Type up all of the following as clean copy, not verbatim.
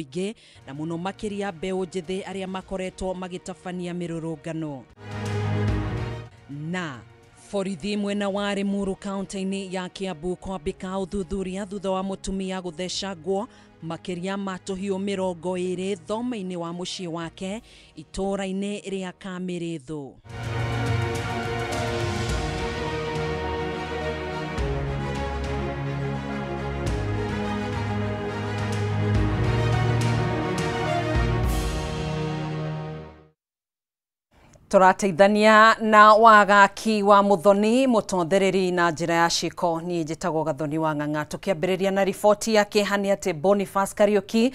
mũingĩ na mũno makĩria mbeũ njĩthĩ arĩa makoretwo magĩtabania mĩrũrũngano. Na borithi mwena wa Limuru kaunti-inĩ ya Kiambu kwambĩka ũthuthuria thutha wa mũtumia gũthecangwo makĩria ma tũhiũ 20 thome-inĩ wa mũciĩ wake itũũra-inĩ rĩa Kamĩrĩthũ. Tũrateithania na wagaki wa Muthoni mũtondereri na njĩra ya ciko. Niĩ njĩtagwo Gathoni wa Ng'ang'a. Tũkĩambĩrĩria na riboti ya kĩeha nĩ atĩ Boniface Kariuki,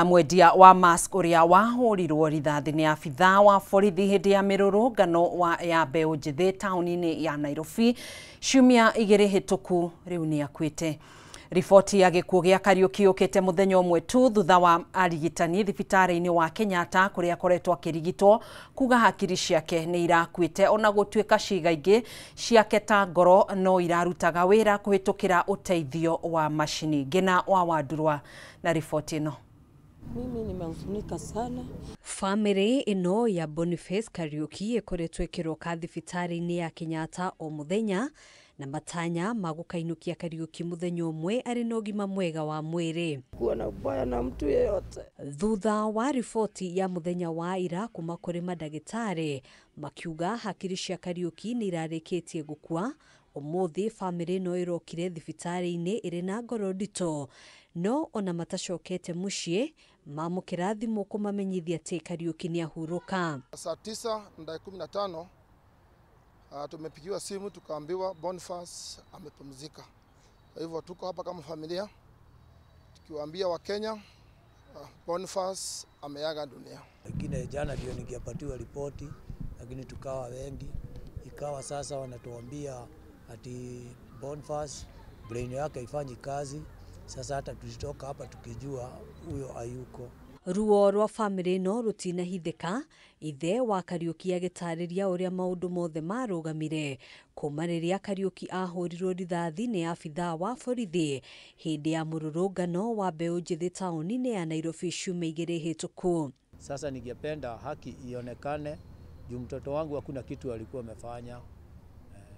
mwendia wa mask ũrĩa wahũrirwo rithathi nĩ abithaa wa borithi hĩndĩ ya mĩrũrũngano ya mbeũ njĩthĩ taũni-inĩ ya Nairobi ciumia 2 hĩtũku, rĩu nĩ akuĩte. Riboti ya gĩkuũ gĩa Kariuki yũkĩte mũthenya ũmwe tu thutha wa arigitani thibitarĩ-inĩ wa Kenyatta kũrĩa akoretwo akĩrigitwo kuga hakiri ciake nĩ irakuĩte, ona gũtuĩka ciĩga ingĩ ciake ta ngoro no irarutaga wĩra kũhĩtũkĩra ũteithio wa macini. Ngina wa Wandurwa na riboti ĩno. Mimi nimehuzunika sana. Famĩlĩ ĩno ya Boniface Kariuki ĩkoretwo ĩkĩroka thibitarĩ-inĩ ya Kenyatta o mũthenya na matanya ma gũkainũkia Kariuki mũthenya ũmwe arĩ na ũgima mwega wa mwĩrĩ. Kuwa na ubaya na mtu yeyote. Thutha wa riboti ya mũthenya wa ira kuma kũrĩ mandagĩtarĩ makiuga hakiri cia Kariuki nĩ irarĩkĩtie gũkua, ũmũthĩ famĩlĩ ĩno ĩrokire thibitarĩ-inĩ ĩrĩ na ngoro nditũ, no ona matacokete mũciĩ mamũkĩra thimũ kũmamenyithia atĩ Kariuki nĩ ahurũka. Saa 9:15 tumepigiwa simu tukaambiwa Boniface amepumzika. Kwa hivyo tuko hapa kama familia tukiwaambia Wakenya Boniface ameaga dunia. Lakini jana ndio ningepatiwa ripoti, lakini tukawa wengi, ikawa sasa wanatuambia ati Boniface brain yake haifanyi kazi. Sasa hata tulitoka hapa tukijua huyo hayuko. Ruo rwa famĩlĩ ĩno rũtinahithĩka, ithe wa Kariuki agĩtarĩria ũrĩa maũndũ mothe marũgamire kuma rĩrĩa Kariuki ahũrirwo rithathi nĩ abithaa wa borithi hĩndĩ ya mũrũrũngano wa mbeũ njĩthĩ taũni-inĩ ya Nairobi ciumia 2 hĩtũku. Sasa ningependa haki ionekane juu mtoto wangu hakuna kitu alikuwa amefanya,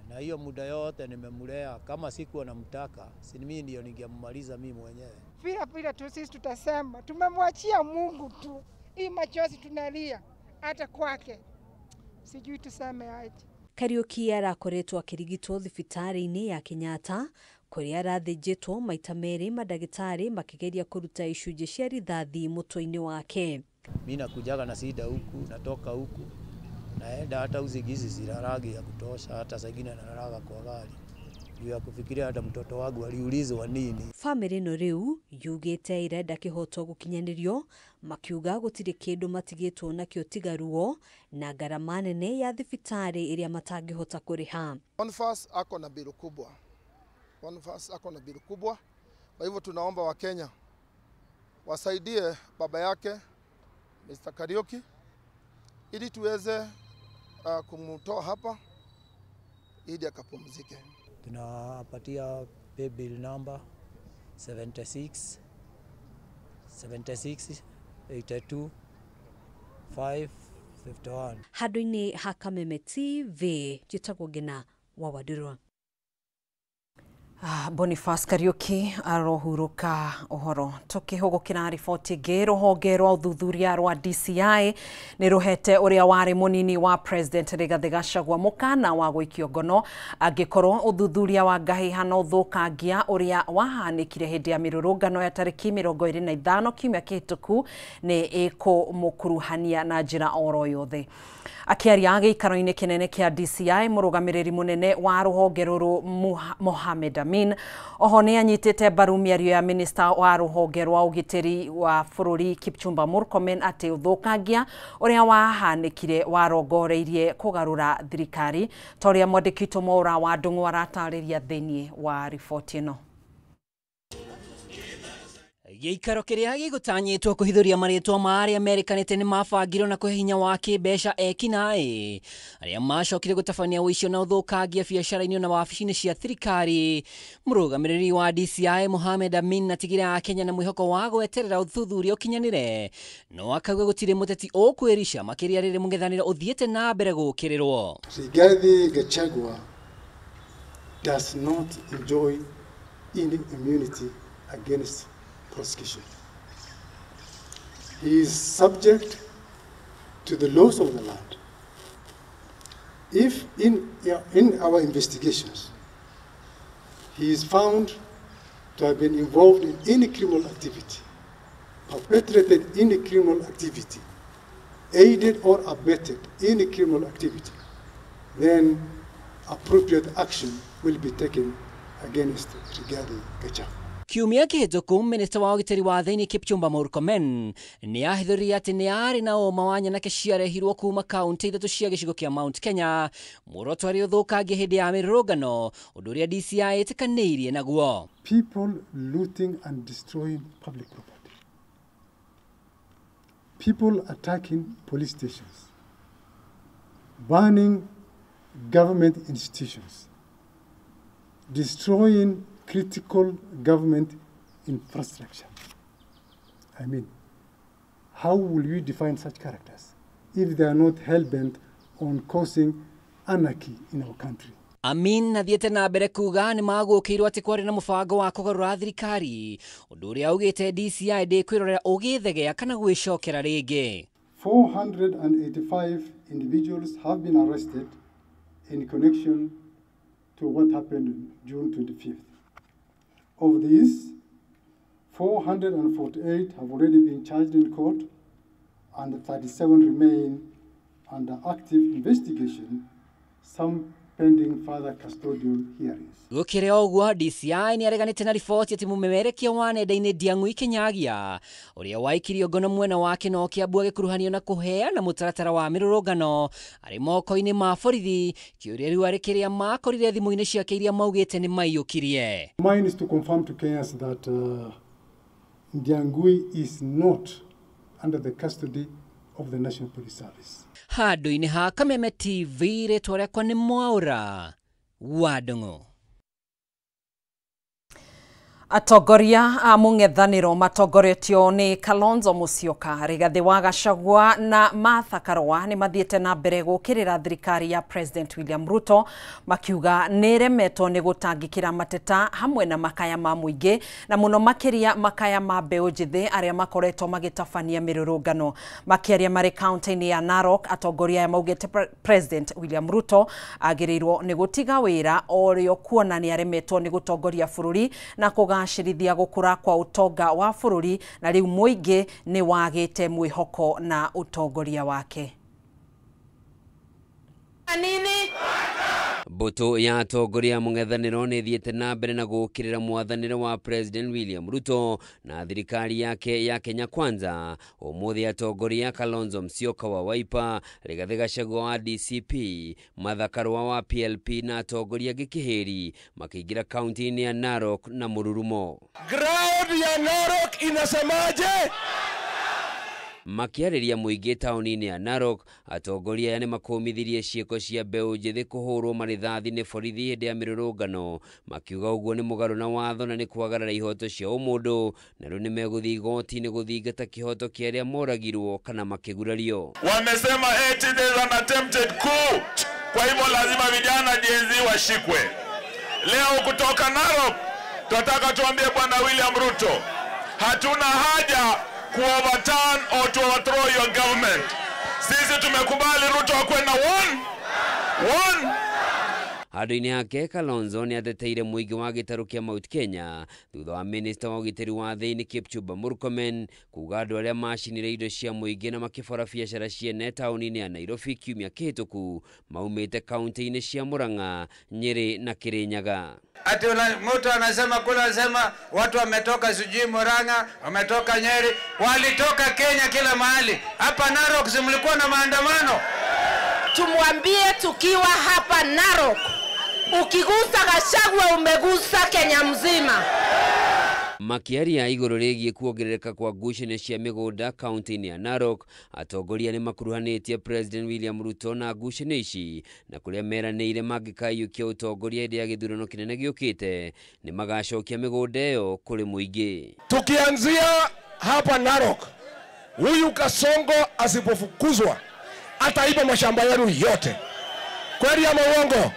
na hiyo muda yote nimemlea. Kama sikuwa namtaka, si mimi ndio ningemaliza mimi mwenyewe. Vile vile tu sisi tutasema tumemwachia Mungu tu. Hii machozi tunalia hata kwake, sijui tuseme aje. Kariuki arakoretwo akĩrigitwo thibitarĩ-inĩ ya Kenyatta kũrĩa arathĩnjĩtwo maita 2 mandagĩtarĩ makĩgeria kũruta icunjĩ cia rithathi mũtwe-inĩ wake. Mimi nakujaga na shida huku, natoka huku naenda, hata usingizi silalagi ya kutosha, hata saa ingine nalalaga kwa gari juu ya kufikiria hata mtoto wangu aliulizwa nini. Famĩlĩ ĩno rĩu yugĩte ĩrenda kĩhoto gũkinyanĩrio, makiuga gũtirĩ kĩndũ matigĩtwo nakĩo tiga ruo na ngarama nene ya thibitarĩ ĩrĩa matangĩhota kũrĩha. Boniface ako na bill kubwa. Boniface ako na bill kubwa. Kwa hivyo tunaomba Wakenya wasaidie baba yake Mr. Kariuki ili tuweze kumtoa hapa ili akapumzike. Tunapatia pay bill number 76 76 82 5 51. Handũ-inĩ ha Kameme TV, njĩtagwo Ngina wa Wandurwa. Boniface Kariuki arohurũka ũhoro. Tũkĩhũgũkĩra riboti ĩngĩ, rũhonge rwa ũthuthuria rwa DCI nĩ rũhete ũrĩa warĩ mũnini wa President Rigathĩ Gachagua mũkana wa gũikio ngono angĩkorwo ũthuthuria wa ngahĩha ũthũkangia ũrĩa wahanĩkire hĩndĩ ya mĩrũrũngano ya tarĩki 25 kiumia kĩhĩtũku nĩ ĩkũmũkuruhania na njĩra oro yothe. Akĩaria gĩikaro-inĩ kĩnene kĩa DCI, mũrũgamĩrĩri mũnene wa rũhonge rũrũ Mohamed Amin oho nĩ anyitĩte mbaru mĩario ya minista wa rũhonge rwa ũgitĩri wa bũrũri Kipchumba Murkomen atĩ ũthũkangia ũrĩa wahanĩkire warongoreirie kũgarũra thirikari, ta ũrĩa mwandĩki witũ Mwaura wa Ndung'u aratarĩria thĩinĩ wa riboti ĩno. Gĩikaro kĩrĩa gĩgũtanyĩtwo kũhithũria marĩtwa ma arĩa merĩkanĩte nĩ mabangirwo na kũhe hinya wa kĩmbeca ekinaĩ arĩa macokire gũtabania ũici na ũthũkangia biacara-inĩ na wabici-inĩ cia thirikari. Mũrũgamĩrĩri wa DCI Mohamed Amin atigire a Kenya na mwĩhoko wa gweterera ũthuthuria ũkinyanĩre, no akauga gũtirĩ mũteti ũkwĩrica makĩria rĩrĩ mũng'ethanĩro ũthiĩte na mbere gũkĩrĩrwo. Rigathi Gachagua does not enjoy any immunity against prosecution. He is subject to the laws of the land. If in our investigations he is found to have been involved in any criminal activity, perpetrated any criminal activity, aided or abetted any criminal activity, then appropriate action will be taken against Rigathi Gachagua. Kiumia kĩhĩtũku minista wa ũgitĩri wa thĩinĩ Kipchumba Murkomen nĩ ahithũririe atĩ nĩ arĩ na ũma wa nyanake ciarehirwo kuma kaunti ithatũ cia gĩcigo kĩa Mount Kenya muoroto arĩ ũthũkangia hĩndĩ ya mĩrũrũngano, ũndũ ũrĩa DCI ĩtĩkanĩirie naguo. People looting and destroying public property, people attacking police stations, burning government institutions, destroying critical government infrastructure. I mean, how will you define such characters if they are not hell-bent on causing anarchy in our country? Amin athiĩte na mbere kuga nĩ magũkĩirwo atĩ kwarĩ na mũbango wa kũgarũra thirikari, ũndũ ũrĩa augĩte DCI ndĩkwĩrorera ũgĩthegea kana gwĩcokera rĩngĩ. 485 individuals have been arrested in connection to what happened on June 25th. Of these, 448 have already been charged in court and 37 remain under active investigation, some pending further custodial hearings. Gũkĩrĩ ũguo, DCI nĩ areganĩte na riboti atĩ mũmemerekia wa nenda-inĩ Ndiang'ui Kinyagia ũrĩa waikirio ngono mwena wa Kinoo Kĩambu agĩkuruhanio na kũheana mũtaratara wa mĩrũrũngano arĩ moko-inĩ ma borithi, kĩũria rĩu arĩ kĩrĩa makorire thimũ-inĩ ciake iria maugĩte nĩ maiyũkirie. Mine is to confirm to Kenyans that Ndiang'ui is not under the custody of the National Police Service. Handũ-inĩ ha Kameme TV, rĩtwa rĩakwa nĩ Mwaũra wa Ndung'u. Atongoria a mũng'ethanĩro matongoretio nĩ Kalonzo Musyoka, Rigathi wa Gachagua na Martha Karua nĩ mathiĩte na mbere gũkĩrĩra thirikari ya President William Ruto makiuga nĩ ĩremetwo nĩ gũtangĩkĩra mateta hamwe na makaya ma mũingĩ na mũno makĩria makaya ma mbeũ njĩthĩ arĩa makoretwo magĩtabania mĩrũrũngano. Makĩaria marĩ kaunti-inĩ ya Narok, atongoria aya maugĩte President William Ruto agĩrĩirwo nĩ gũtiga wĩra o rĩo kuona nĩ aremetwo nĩ gũtongoria bũrũri na kũgacĩrithia gũkũra kwa ũtonga wa bũrũri, na rĩu mũingĩ nĩ wagĩte mwĩhoko na ũtongoria wake. Nini? Mbũtũ ya atongoria mũng'ethanĩro nĩ ĩthiĩte na mbere na gũũkĩrĩra mwathanĩre wa President William Ruto na thirikari yake ya Kenya Kwanza. Ũmũthĩ atongoria Kalonzo Musyoka wa Wiper, Rigathi Gachagua wa DCP, Martha Karua wa PLP na atongoria angĩ kĩhĩri makĩingĩra kaunti-inĩ ya Narok na mũrurumo. Ground ya Narok inasemaje? Makĩarĩria mũingĩ taũni-inĩ ya Narok, atongoria aya nĩmakũmithirie ciĩko cia mbeũ njĩthĩ kũhũrwo marĩthathi nĩ borithi hĩndĩ ya mĩrũrũngano, makiuga ũguo nĩ mũgarũ na watho na nĩ kwagarara ihoto cia ũmũndũ, na rĩu nĩmegũthiĩ igoti-inĩ gũthingata kĩhoto kĩa arĩa moragirwo kana makĩgurario. Wamesema eti there's an attempted coup, kwa hivyo lazima vijana Gen Z washikwe. Leo kutoka Narok tunataka tuambie Bwana William Ruto, hatuna haja ku overturn or to overthrow your government. Sisi tumekubali Ruto akwe na one. Handũ-inĩ hake Kalonzo nĩ ateteire mũingĩ wa gĩtarũ kĩa Mount Kenya thutha wa minista wa ũgitĩri wa thĩinĩ Kipchumba Murkomen kuga andũ arĩa macinire indo cia mũingĩ na makĩbora biacara ciene taũni-inĩ ya Nairobi kiumia kĩhĩtũku maumĩte kaunti-inĩ cia Murang'a, Nyĩrĩ na Kĩrĩnyaga. Ati mtu anasema kula anasema watu wametoka sijui Murang'a, wametoka Nyeri, walitoka Kenya kila mahali. Hapa Narok si mlikuwa na maandamano? Tumwambie tukiwa hapa Narok, ukigusa Gachagua umegusa Kenya mzima. Makĩaria igũrũ rĩgiĩ kuongerereka kwa ngucanio cia mĩgũnda kaunti-inĩ ya Narok, atongoria nĩ makuruhanĩtie President William Ruto na ngucanio ici na kũrĩa meranĩire mangĩkaiyũkia ũtongoria hĩndĩ ya gĩthurano kĩnene gĩũkĩte nĩ magacokia mĩgũnda ĩyo kũrĩ mũingĩ. Tukianzia hapa Narok, huyu Kasongo asipofukuzwa ataiba mashamba yenu yote. Kweli ama uongo?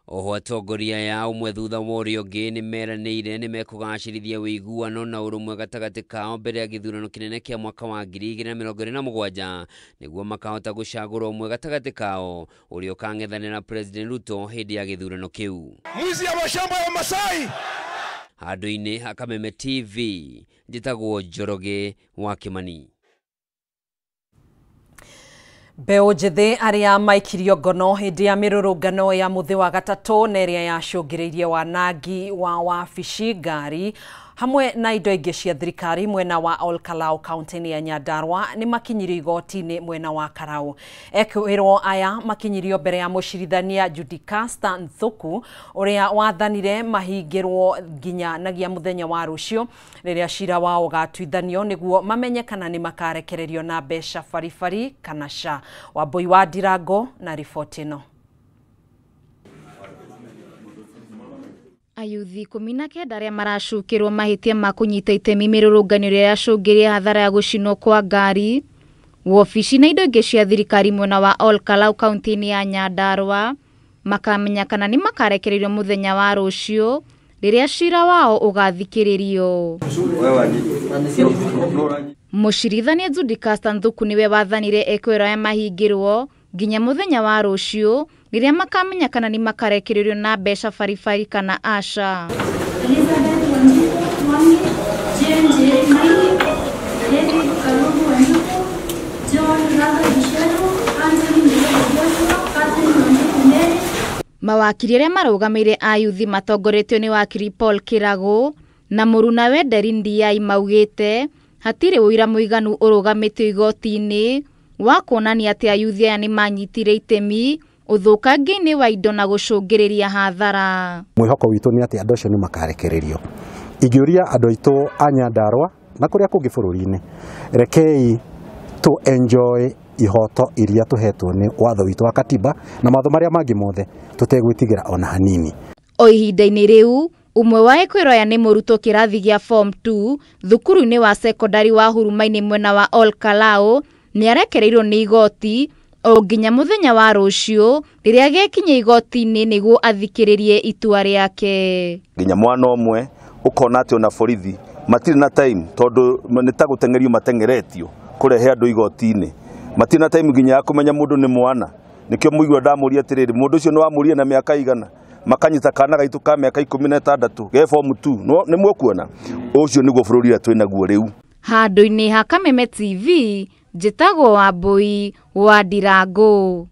Oho atongoria ya ũmwe thutha wa ũrĩa ũngĩ nĩ meranĩire nĩ mekũgacĩrithia ũiguano na ũrũmwe gatagatĩ kao mbere ya gĩthurano kĩnene kĩa mwaka wa 2027 nĩguo makahota gũcagũra ũmwe gatagatĩ kao ũrĩa ũkang'ethanĩra President Ruto hĩndĩ ya gĩthurano kĩu. Mwizi ya mashamba ya Masai. Handũ-inĩ ha Kameme TV, njĩtagwo Njoroge wa Kĩmani. Mbeũ njĩthĩ arĩa maikirio ngono hĩndĩ ya mĩrũrũngano ya mũthĩ wa gatatũ na ĩrĩa yacũngĩrĩirie wanangi wa wabici, ngari hamwe na indo ingĩ cia thirikari mwena wa Olkalau kaunti-inĩ ya Nyandarua nĩ makinyirio igoti-inĩ mwena wa Karau. Ekũĩrwo aya makinyirio mbere ya mũcirithania Judicasta Nthuku ũrĩa wathanire mahingĩrwo nginya nagia mũthenya wa rũciũ rĩrĩa cira wao ũgatuithanio nĩguo mamenye kana nĩ makarekererio na mbeca baribari kana ca. Wambui wa Ndirango na riboti ĩno. Ayuthi 19 arĩa maracukĩrwo mahĩtia ma kũnyita itemi mĩrũrũngano ĩrĩa yacũngĩrĩirie hathara ya gũcinwo kwa ngari, wobici na indo ingĩ cia thirikari mwena wa Olkalau kaunti-inĩ ya Nyandarua makamenya kana nĩ makarekererio mũthenya wa rũciũ rĩrĩa cira wao ũgathikĩrĩrio. Mũcirithania Judicasta Nthuku nĩwe wathanire ekũĩrwo aya mahingĩrwo nginya mũthenya wa rũciũ rĩrĩa makamenya kana nĩ makarekererio na mbeca baribari kana aca. Elizabeth Wanjiku Mwangi, Jane Njeri Maini, David Karugu Wanjiku, John Raga Gicheru, Anthony Njeri Joshua, Catherine Wanjiku Nderi. Mawakiri arĩa marũgamĩire ayuthi matongoretio nĩ wakiri Paul Kĩragũ na mũrunawe Nderi Ndiaye maugĩte hatirĩ ũira mũiganu ũrũgamĩtio igoti-inĩ wa kuonania atĩ ayuthi aya nĩ manyitire itemi ũthũkangia-inĩ wa indo na gũcũngĩrĩria hathara. Mwĩhoko witũ nĩ atĩ andũ acio nĩ makarekererio. Ingĩũria andũ aitũ a Nyandarua na kũrĩa kũngĩ bũrũri-inĩ, rekei tũ enjoy ihoto iria tũhetwo nĩ watho witũ wa katiba na mawatho marĩa mangĩ mothe tũtegwĩtigĩra ona hanini. O ihinda-inĩ rĩu, ũmwe wa ekũĩrwo aya nĩ mũrutwo kĩrathi gĩa form 2 thukuru-inĩ wa sekondari wa Hurumainĩ mwena wa Olkalau nĩ arekereirio nĩ igoti o nginya mũthenya wa rũciũ rĩrĩa agekinya igoti-inĩ nĩguo athikĩrĩrie itua rĩake. Nginya mwana ũmwe ũkona atĩ ona borithi matirĩ na time tondũ nĩ ta gũteng'erio mateng'eretio kũrehe andũ igoti-inĩ. Matirĩ na time nginya ya kũmenya mũndũ nĩ mwana. Nĩkĩo mũigua ndamũria atĩrĩrĩ, mũndũ ũcio nĩ wamũria na mĩaka igana, makanyita kana gaitũ ka mĩaka 16 ge form 2 nĩ mũkuona ũcio nĩguo bũrũri ũrĩa twĩnaguo rĩu. Handũ-inĩ ha Kameme TV, njĩtagwo Wambui wa Ndirango.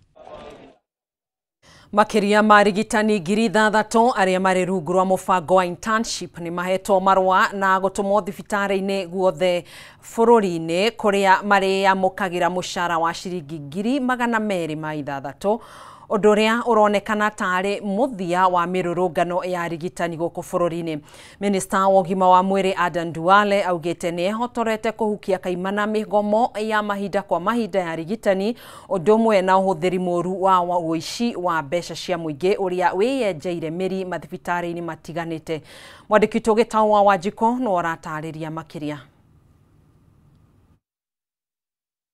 Makĩria ma arigitani 6,000 arĩa marĩ rungu rwa mũbango wa internship nĩ mahetwo marũa na gũtũmwo thibitarĩ-inĩ guothe bũrũri-inĩ kũrĩa marĩamũkagĩra mũcara wa ciringi 206,000 ũndũ ũrĩa ũronekana tarĩ mũthia wa mĩrũrũngano ya arigitani gũkũ bũrũri-inĩ. Minista wa ũgima wa mwĩrĩ Adan Duale augĩte nĩ ehotorete kũhukia kaimana mĩgomo ya mahinda kwa mahinda ya arigitani ũndũ ũmwe na ũhũthĩri mũru wa ũici wa mbeca cia mũingĩ ũrĩa wĩyenjeire mĩri mathibitarĩ-inĩ matiganĩte. Mwandĩki witũ Gĩtaũ wa Wanjikũ no aratarĩria makĩria.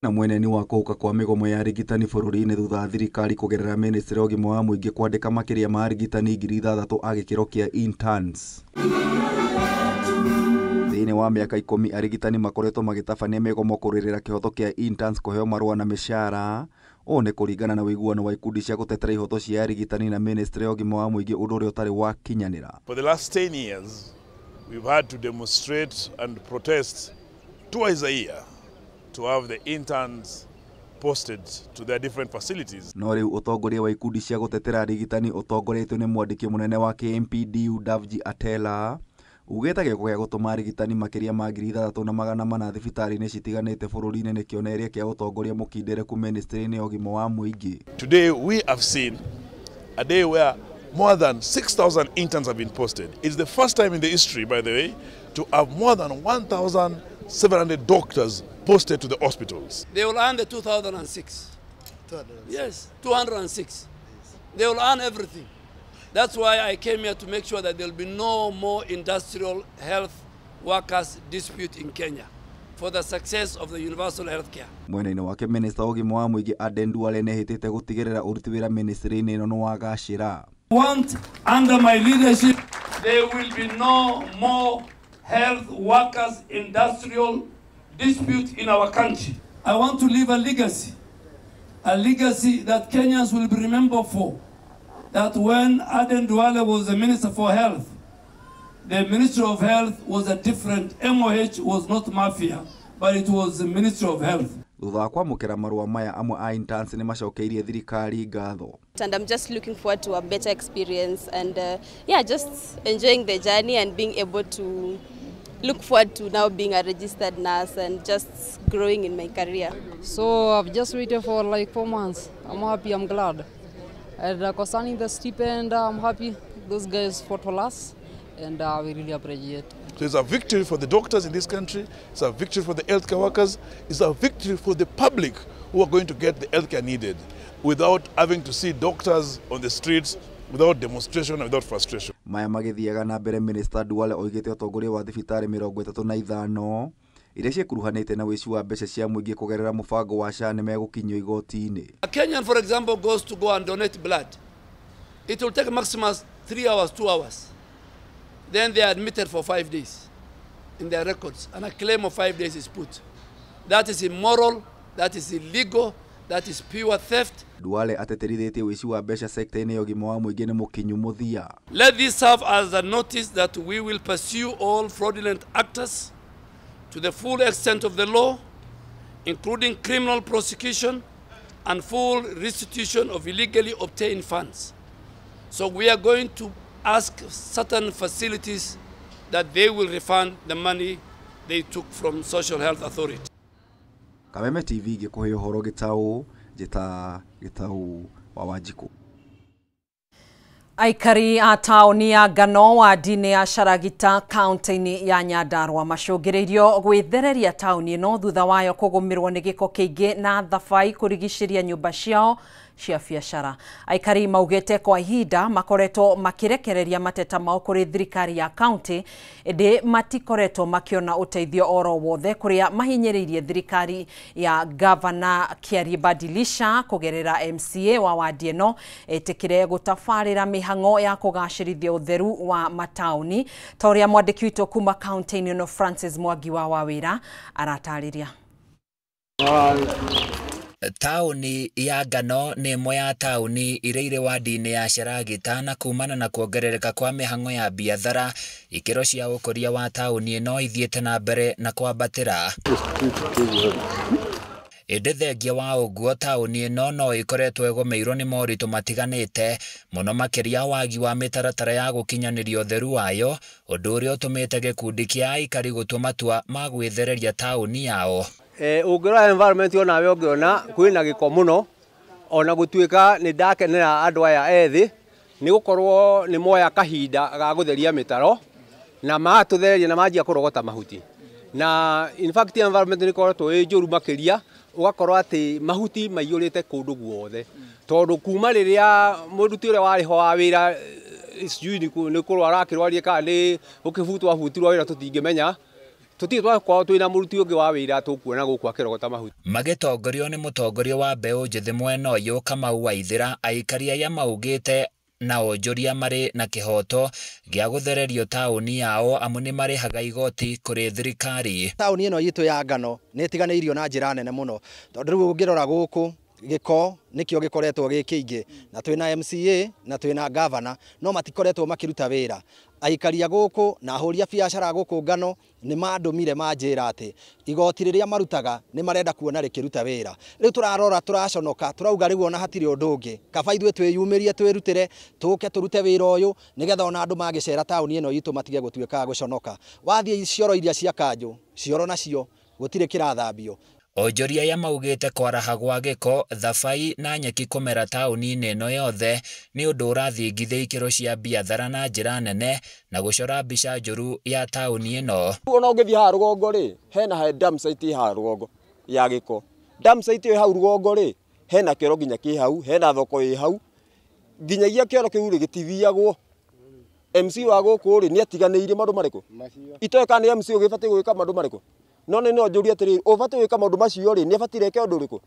Na mweneni wa kũhuka kwa mĩgomo ya arigitani bũrũri-inĩ thutha wa thirikari kũgerera ministry ya ũgima wa mũingĩ kwandĩka makĩria ma arigitani 6,000 a gĩkĩro kĩa interns. Thĩinĩ wa mĩaka 10 arigitani makoretwo magĩtabania mĩgomo kũrũĩrĩra kĩhoto kĩa interns kũheo marũa na mĩcara. Ũũ nĩ kũringana na ũiguano wa ikundi cia gũtetera ihoto cia arigitani na ministry ya ũgima wa mũingĩ ũndũ ũrĩa ũtarĩ wakinyanĩra. For the last 10 years we've had to demonstrate and protest twice a year to have the interns posted to their different facilities. No rĩu ũtongoria wa ikundi cia gũtetera arigitani ũtongoretio nĩ mwandĩki mũnene wa KMPDU Davji Atela ugĩte gĩko gĩa gũtũma arigitani makĩria ma 6,400 thibitarĩ-inĩ citiganĩte bũrũri-inĩ nĩ kĩonereria kĩa ũtongoria mũkindĩrĩku ministry-inĩ ya ũgima wa mũingĩ. Today we have seen a day where More than 6,000 interns have been posted. It's the first time in the history, by the way, to have more than 1,700 doctors posted to the hospitals. They will earn the 2006. Yes, 206. They will earn everything. That's why I came here, to make sure that there will be no more industrial health workers dispute in Kenya, for the success of the universal health care. Mwena-inĩ wake minista wa ũgima wa mũingĩ Aden Duale nĩehĩtĩte gũtigĩrĩra ũruti wĩra ministry-inĩ ĩno nĩwagacĩra. Want under my leadership there will be no more health workers industrial dispute in our country. I want to leave a legacy that Kenyans will be remembered for. That when Aden Duale was the Minister for Health, the Ministry of Health was a different, MOH was not mafia, but it was the Ministry of Health. Thutha wa kwamũkĩra marũa maya amwe a interns nĩ macokeirie thirikari ngatho. And I'm just looking forward to a better experience and yeah, just enjoying the journey and being able to look forward to now being a registered nurse and just growing in my career. So I've just waited for like 4 months. I'm happy, I'm glad. And concerning the stipend, I'm happy. Those guys fought for us, and we really appreciate. So it's a victory for the doctors in this country, it's a victory for the healthcare workers, it's a victory for the public who are going to get the healthcare needed without having to see doctors on the streets, without demonstration, without frustration. Maya magĩthiaga na mbere Minister Duale oigĩte ũtongoria wa thibitarĩ 35 iria ciĩkuruhanĩte na ũici wa mbeca cia mũingĩ kũgerera mũbango wa SHA nĩmegũkinyio igoti-inĩ. A Kenyan, for example, goes to go and donate blood. It will take maximum 3 hours, 2 hours. Then they are admitted for 5 days in their records, and a claim of 5 days is put. That is immoral, that is illegal, that is pure theft. Duale ateterithĩtie ũici wa mbeca sekta-inĩ ya ũgima wa mũingĩ nĩ mũkinyu mũthia. Let this serve as a notice that we will pursue all fraudulent actors to the full extent of the law, including criminal prosecution and full restitution of illegally obtained funds. So we are going to ask certain facilities that they will refund the money they took from Social Health Authority. Kameme TV gĩkũhe ũhoro gĩtaũ njĩta gĩtaũ wa Wanjikũ. Aikari a taũni ya Ngano wadi-inĩ ya Sharagita kaunti-inĩ ya Nyandarua macũngĩrĩirio gwĩthereria taũni ĩno thutha wayo kũgũmĩrwo nĩ gĩko kĩingĩ na thabai kũrigicĩria nyũmba ciao cia biacara. Aikari maugĩte kwa ihinda makoretwo makĩrekereria mateta mao kũrĩ thirikari ya kaunti ĩndĩ matikoretwo makĩona ũteithio oro wothe kũrĩa mahinyĩrĩirie thirikari ya Gavana Kĩarie Badilisha kũgerera MCA wa wadi ĩno ĩtĩkĩre gũtabarĩra mĩhang'o ya kũgacĩrithia ũtheru wa mataũni ta ũrĩa mwandĩki witũ kuma kaunti-inĩ ĩno Francis Mwangi wa Wawĩra aratarĩria. Taũni ya Ngano nĩ ĩmwe ya taũni iria irĩ wadi-inĩ ya Sharagita na kumana na kuongerereka kwa mĩhang'o ya biathara ikĩro cia ũkũria wa taũni ĩno ithiĩte na mbere na kwambatĩra. Ĩndĩ thengia wa ũguo taũni ĩno no ĩkoretwo ĩgũmĩirwo nĩ moritũ matiganĩte mũno makĩria wagi wa mĩtaratara ya gũkinyanĩria ũtheru wayo ũndũ ũrĩa ũtũmĩte gĩkundi kĩa aikari gũtua matua ma gwĩthereria taũni yao. Ũngĩrora environment onawe ũngĩona kwĩna gĩko mũno ona gũtuĩka nĩ ndakenera andũ aya ethĩ nĩ gũkorwo nĩ moya kahinda ga gũtheria mĩtaro na matũthereria na manjia kũrogota mahuti na in fact environment nĩ ĩkoretwo ĩ njũru makĩria ũgakorwo atĩ mahuti maiyũrĩte kũndũ guothe tondũ kuma rĩrĩa mũruti ũrĩa warĩ ho wa wĩra sijui nĩ kũrwara akĩrwarie kana nĩ gũkĩbutwo abutirwo wĩra tũtingĩmenya tutirĩ twakorwo twĩna mũruti ũngĩ wa wĩra tũkuona gũkũ akĩrogota mahuti. Magĩtongorio nĩ mũtongoria wa mbeũ njĩthĩ mwena ũyũ Kamau Waithĩra aikari aya maugĩte na onjoria marĩ na kĩhoto gĩa gũthererio taũni yao amu nĩ marĩhaga igoti kũrĩ thirikari. Taũni ĩno itũ ya Ngano nĩ ĩtiganĩirio na njĩra nene mũno tondũ rĩu ũngĩrora gũkũ gĩko nĩkĩo gĩkoretwo gĩ kĩingĩ na twĩna MCA na twĩna gavana no matikoretwo makĩruta wĩra. Aikari a gũkũ na ahũri a biacara gũkũ Ngano nĩ mandũmire manjĩra atĩ igoti rĩrĩa marutaga nĩ marenda kuona rĩkĩruta wĩra. Rĩu tũrarora tũraconoka tũrauga rĩu ona hatirĩ ũndũ ũngĩ kaba ithuĩ twĩyumĩrie twĩrutĩre tũke tũrute wĩra ũyũ nĩgetha ona andũ magĩcera taũni ĩno itũ matige gũtuĩka gũconoka. Wathiĩ cioro iria cia kanjũ cioro nacio gũtirĩ kĩrathambio. Onjoria aya maugĩte kwaraha gwa gĩko, thabai na nyeki kũmera taũni-inĩ ĩno yothe nĩ ũndũ ũrathingithia ikĩro cia biathara na njĩra nene na gũcora mbica njũru ya taũni ĩno. Ona ũngĩthiĩ haha rũgongo rĩ, hena dump site haha rũgongo ya gĩko. Dump site ĩyo hau rũgongo rĩ, hena kĩoro nginya kĩ hau, hena thoko ĩ hau, nginyagia kĩoro kĩu rĩ gĩtithiagwo. MC wa gũkũ rĩ nĩ atiganĩirie maũndũ marĩkũ? Itoĩ kana nĩ MC ũgĩbatiĩ gwĩka maũndũ marĩkũ? No nĩ no njũrie atĩrĩrĩ, ũbatiĩ gwĩka maũndũ macio rĩ, nĩ abatire eke ũndũ ũrĩkũ?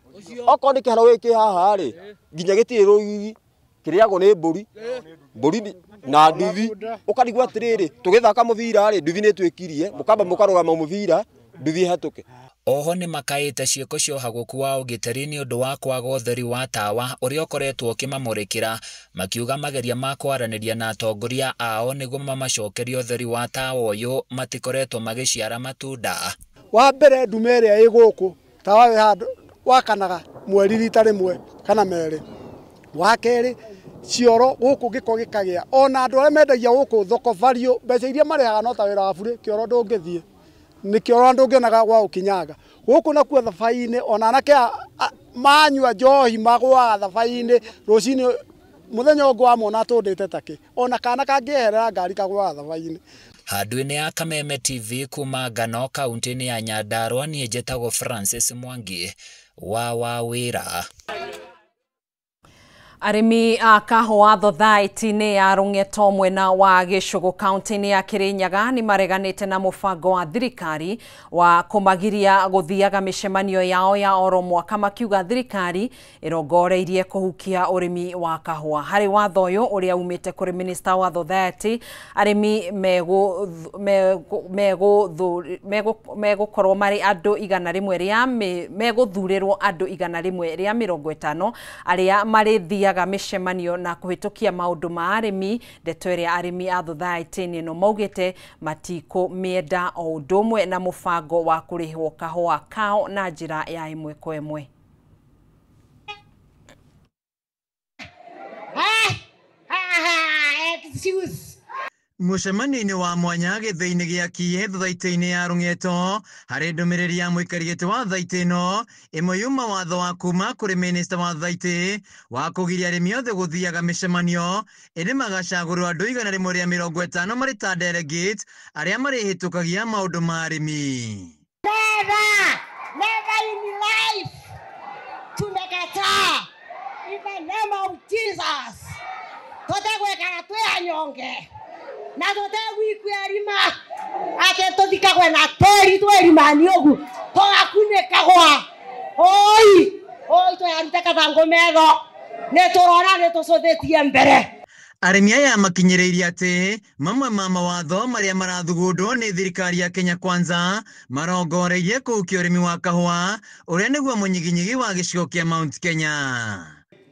Okorwo nĩ kĩharo gĩkĩ haha rĩ, nginya gĩtirĩ rũgiri, kĩrĩagwo nĩ mbũri, mbũri na nduthi. Ũkarigwo atĩrĩrĩ, tũgĩthaka mũbira rĩ, nduthi nĩ ĩtwĩkirie, mũkamba mũkarũgama mũbira, nduthi ĩhetũke. Oho nĩ makaĩte ciĩko cia ũhagũku wa ũgitĩri nĩ ũndũ wa kwaga ũtheri wa tawa ũrĩa ũkoretwo ũkĩmamũrĩkĩra, makiuga mageria ma kwaranĩria na atongoria ao nĩguo mamacokerie ũtheri wa tawa ũyũ matikoretwo magĩciara matunda. Wa mbere ndume ĩrĩa ĩ gũkũ tawa wĩ handũ wakanaga mweri rita rĩmwe kana merĩ. Wa kerĩ cioro gũkũ gĩko gĩkagĩa ona andũ arĩa mendagia gũkũ thoko value mbeca iria marĩhaga no ta wĩra wa burĩ kĩoro ndũngĩthiĩ nĩ kĩoro ndũngĩonaga gwa gũkinyanga gũkũ nakuo thabai-inĩ ona anake manyua njohi magũaga thabai-inĩ rũcinĩ mũthenya ũngĩ wamona atũndĩte takĩ ona kana kangĩeherera ngari kagũaga thabai-inĩ. Handũ-inĩ ya Kameme TV kuma Ngano kaunti-inĩ ya Nyandarua, niĩ njĩtagwo Francis Mwangi wa Wawĩra. Arĩmi a kahũa thothaitĩ-inĩ ya Rũng'eto mwena wa Gĩcũgũ kaunti-inĩ ya Kĩrĩnyaga nĩ mareganĩte na mũbango wa thirikari wa kũmagiria gũthiaga mĩcemanio yao ya oro mwaka, makiuga thirikari ĩrongoreirie kũhukia ũrĩmi wa kahũa. Harĩ watho ũyũ ũrĩa umĩte kũrĩ minista wa thothaitĩ, arĩmi megũkorwo marĩ andũ 100 megũthurĩrwo andũ 150 arĩa marĩthiaga mĩcemanio na kũhĩtũkia maũndũ ma arĩmi. Ndeto ĩrĩa arĩmi a thothaitĩ-inĩ ĩno maugĩte matikũmĩenda o ũndũ ũmwe na mũbango wa kũrĩhwo kahũa kao na njĩra ya ĩmwe kwa ĩmwe. Mũcemanio-inĩ wa mwanya gĩthĩi-inĩ gĩa Kiĩ thothaitĩ-inĩ ya Rũng'eto harĩ ndũmĩrĩri ya mũikari gĩtĩ wa thaitĩ ĩno ĩmwe yuma watho wa kuma kũrĩ minista wa thaitĩ wa kũgiria arĩmi othe gũthiaga mĩcemanio ĩndĩ magacagũrwo andũ 150 marĩ ta delegate arĩa marĩhĩtũkagia maũndũ ma arĩmi. Never, never in life tumekataa in the name of Jesus. Tũtegwĩkara twĩ anyonge na tũtegwikua atĩ tũthikagwe na tĩri twĩrimani ũguo tũgakunĩkagwa oi oi twĩarute kathangũ metho nĩ tũrona nĩ tũcũthĩtie mbere. Arĩmi aya makinyĩrĩirie atĩ mamwe ma mawatho marĩa marathugundwo nĩ thirikari ya Kenya Kwanza marongoreirie kũhukia ũrĩmi wa kahũa ũrĩa nĩguo mũnyiginyigi wa gĩcigo kĩa Mount Kenya.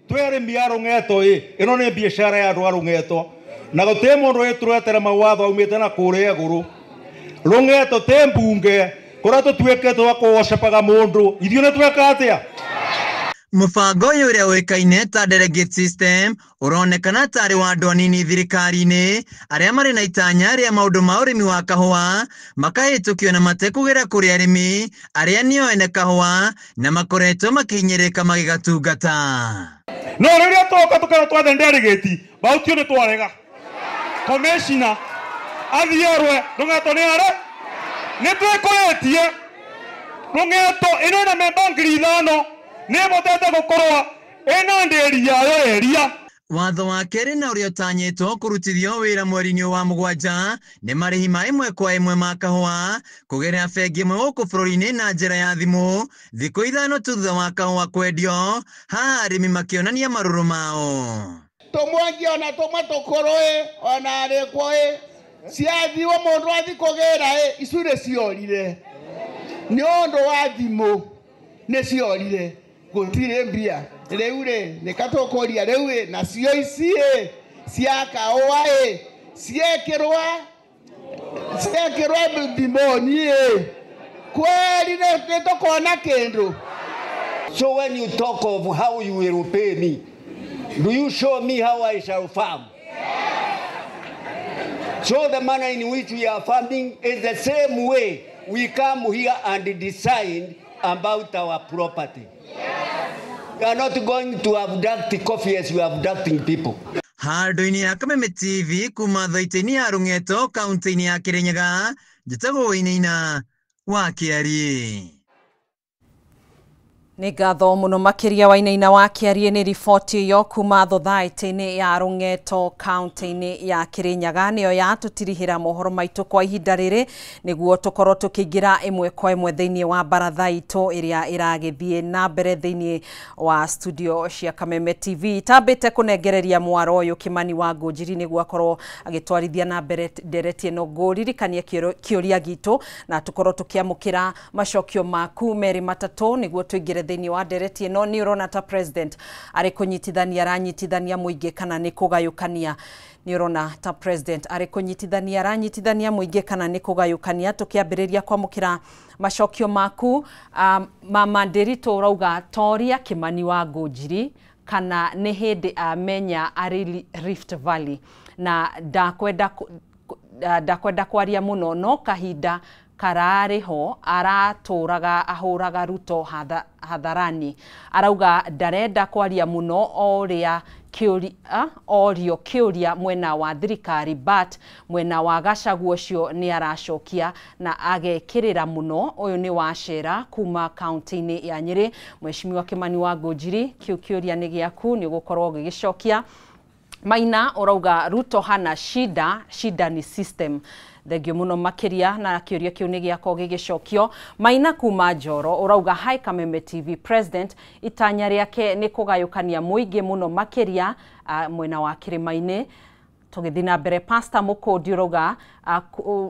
Twĩ arĩmi a Rũng'eto ĩ ĩno nĩ biacara ya andũ a Rũng'eto na gũtirĩ mũndũ wĩtũretera mawatho aumĩte na kũrĩa igũrũ. Rũng'eto tĩ mbunge kũrĩa tũtuĩkĩte twa kũwocepaga mũndũ ithuĩ nĩ tweka atĩa? Mũbango ũyũ ũrĩa ũĩkaine ta delegate system ũronekana tarĩ wa andũ anini thirikari-inĩ arĩa marĩ na itanya rĩa maũndũ ma ũrĩmi wa kahũa makahĩtũkio na matekũgera kũrĩ arĩmi arĩa nĩo ene kahũa na makoretwo makĩhinyĩrĩrĩka magĩgatungata. No rĩrĩa twoka tũkerwo twathe delegate bautio nĩ twarega commissioner athiĩ arwe Rũng'eto nĩ are nĩ twĩkũrĩtie Rũng'eto ĩno ĩna memba 5,000 nĩ ĩhotete gũkorwo ĩna ndĩri yayo area. Watho wa kerĩ na ũrĩa ũtanyĩtwo kũrutithio wĩra mweri-inĩ wa 7 nĩ marĩhi ma ĩmwe kwa ĩmwe ma kahũa kũgerera bengi ĩmwe gũkũ bũrũri-inĩ na njĩra ya thimũ thikũ 5 tu thutha wa kahũa kwendio, haha arĩmi makĩonania marũrũ mao. Tũmwangi ona tũmwe tũkũrũ ĩ ona arĩkwo ĩ ciathiwo mũndũ athi kũgĩra ĩ icu nĩ ciorire nĩ ũndũ wa thimũ nĩ ciorire gũtirĩ mbia rĩu rĩ nĩ katũkũria rĩu ĩ nacio ici ĩ cia kahũa ĩ ciekĩrwa thimũ-inĩ ĩ kweri nĩ tũkuona kĩndũ. So when you talk of how you will pay me, do you show me how I shall farm? So the manner in which we are farming is the same way we come here and decide about our property. Yes. We are not going to abduct coffee as we are abducting people. Handũ-inĩ ya Kameme TV kuma thaitĩ-inĩ ya Rũng'eto kaunti-inĩ ya Kĩrĩnyaga, njĩtagwo Wainaina wa Kĩariĩ. Nĩ ngatho mũno makĩria Wainaina wa Kĩariĩ nĩ riboti ĩyo kuma thothaitĩ-inĩ ya Rũng'eto kaunti-inĩ ya Kĩrĩnyaga nĩyo yatũtirihĩra mohoro maitũ kwa ihinda rĩrĩ nĩguo tũkorwo tũkĩingĩra ĩmwe kwa ĩmwe thĩinĩ wa baratha itũ ĩrĩa ĩragĩthiĩ na mbere thĩinĩ wa studio cia Kameme TV. Tambĩte kũnengereria mwaro ũyũ Kĩmani wa Ngũnjiri nĩguo akorwo agĩtwarithia na mbere ndereti ĩno. Ngũririkanie kĩũria gitũ na tũkorwo tũkĩamũkĩra macokio maku merĩ matatũ nĩguo tũingĩre thĩinĩ wa ndereti ĩno. Nĩ ũrona ta president arĩ kũnyitithania aranyitithania mũingĩ kana nĩ kũgayũkania? Nĩ ũrona ta president arĩ kũnyitithania aranyitithania mũingĩ kana nĩ kũgayũkania? Tũkĩambĩrĩria kwamũkĩra macokio maku, Mama Ndĩritũ ũrauga toria Kĩmani wa Ngũnjiri kana nĩ hĩndĩ amenya arĩ Rift Valley na ndakwenda kwaria mũno no kahinda kararĩ ho aratũraga ahũraga Ruto hadharani. Arauga ndarenda kwaria mũno oria orio kĩũria mwena wa thirikari but mwena wa Gachagua ũcio nĩ aracokia na agekĩrĩra mũno. Ũyũ nĩ Wacera kuma kaunti-inĩ ya Nyĩrĩ. Mheshimiwa Kĩmani wa Ngũnjiri, kĩu kĩũria nĩ gĩaku, nĩ ũgũkorwo ũgĩgĩcokia. Maina ũrauga Ruto hana shida, shida ni system. Thengio muno makiria na kiuria kiu ni giakorwo gigicokio. Maina kuma Njoro urauga hi Kameme TV, president itanya riake ni kugayukania muingi muno makiria mwena wa kirima-ini. Tũgĩthiĩ na mbere, Pastor Mũkũndi ũrauga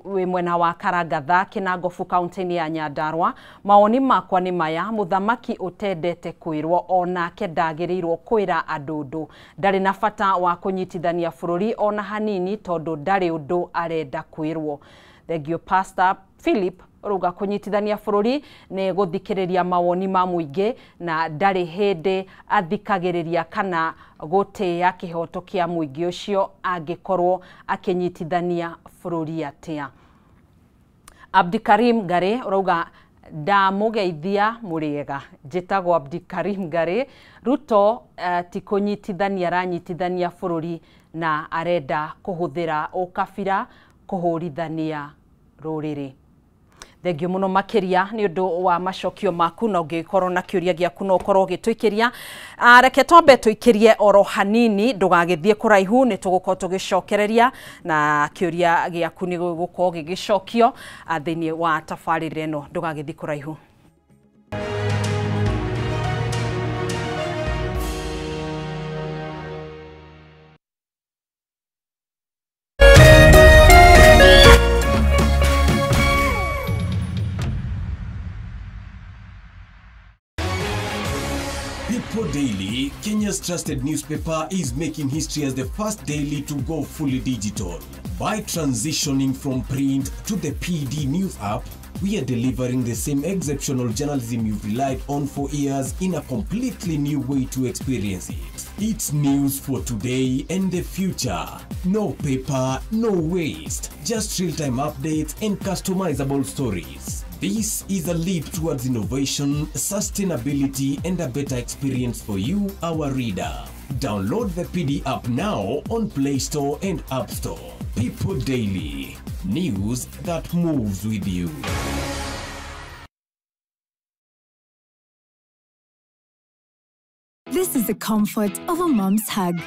wĩ mwena wa Karangatha Kĩnangobu kaunti-inĩ ya Nyandarua, mawoni makwa nĩ maya, mũthamaki ũtendete kwĩrwo onake ndagĩrĩirwo kwĩra andũ ũndũ, ndarĩ na bata wa kũnyitithania bũrũri ona hanini tondũ ndarĩ ũndũ arenda kwĩrwo. Thengio Pastor Philip ũrauga kũnyitithania bũrũri nĩ gũthikĩrĩria mawoni ma mũingĩ na ndarĩ hĩndĩ athikagĩrĩria kana gũtĩĩa kĩhoto kĩa mũingĩ ũcio angĩkorwo akĩnyitithania bũrũri atĩa. Abdikarim Gare ũrauga ndamũgeithia mũrĩega, njĩtagwo Abdikarim Gare. Ruto ti kũnyitithania aranyitithania bũrũri na arenda kũhũthĩra ũkabira kũhũrithania rũrĩrĩ. Thengio muno makiria ni undu wa macokio maku, na ungikorwo na kiuria giaku no ukorwo ugituikiria. Reke twambe tuikirie oro hanini, ndugagithie kuraihu, ni tugukorwo tugicokereria na kiuria giaku ni gugukorwo gigicokio thiini wa tabarĩra ĩno, ndugagithie kuraihu. People Daily, Kenya's trusted newspaper, is making history as the first daily to go fully digital. By transitioning from print to the PD News app, we are delivering the same exceptional journalism you've relied on for years in a completely new way to experience it. It's news for today and the future. No paper, no waste, just real-time updates and customizable stories. This is a leap towards innovation, sustainability, and a better experience for you, our reader. Download the PD app now on Play Store and App Store. People Daily, news that moves with you. This is the comfort of a mom's hug.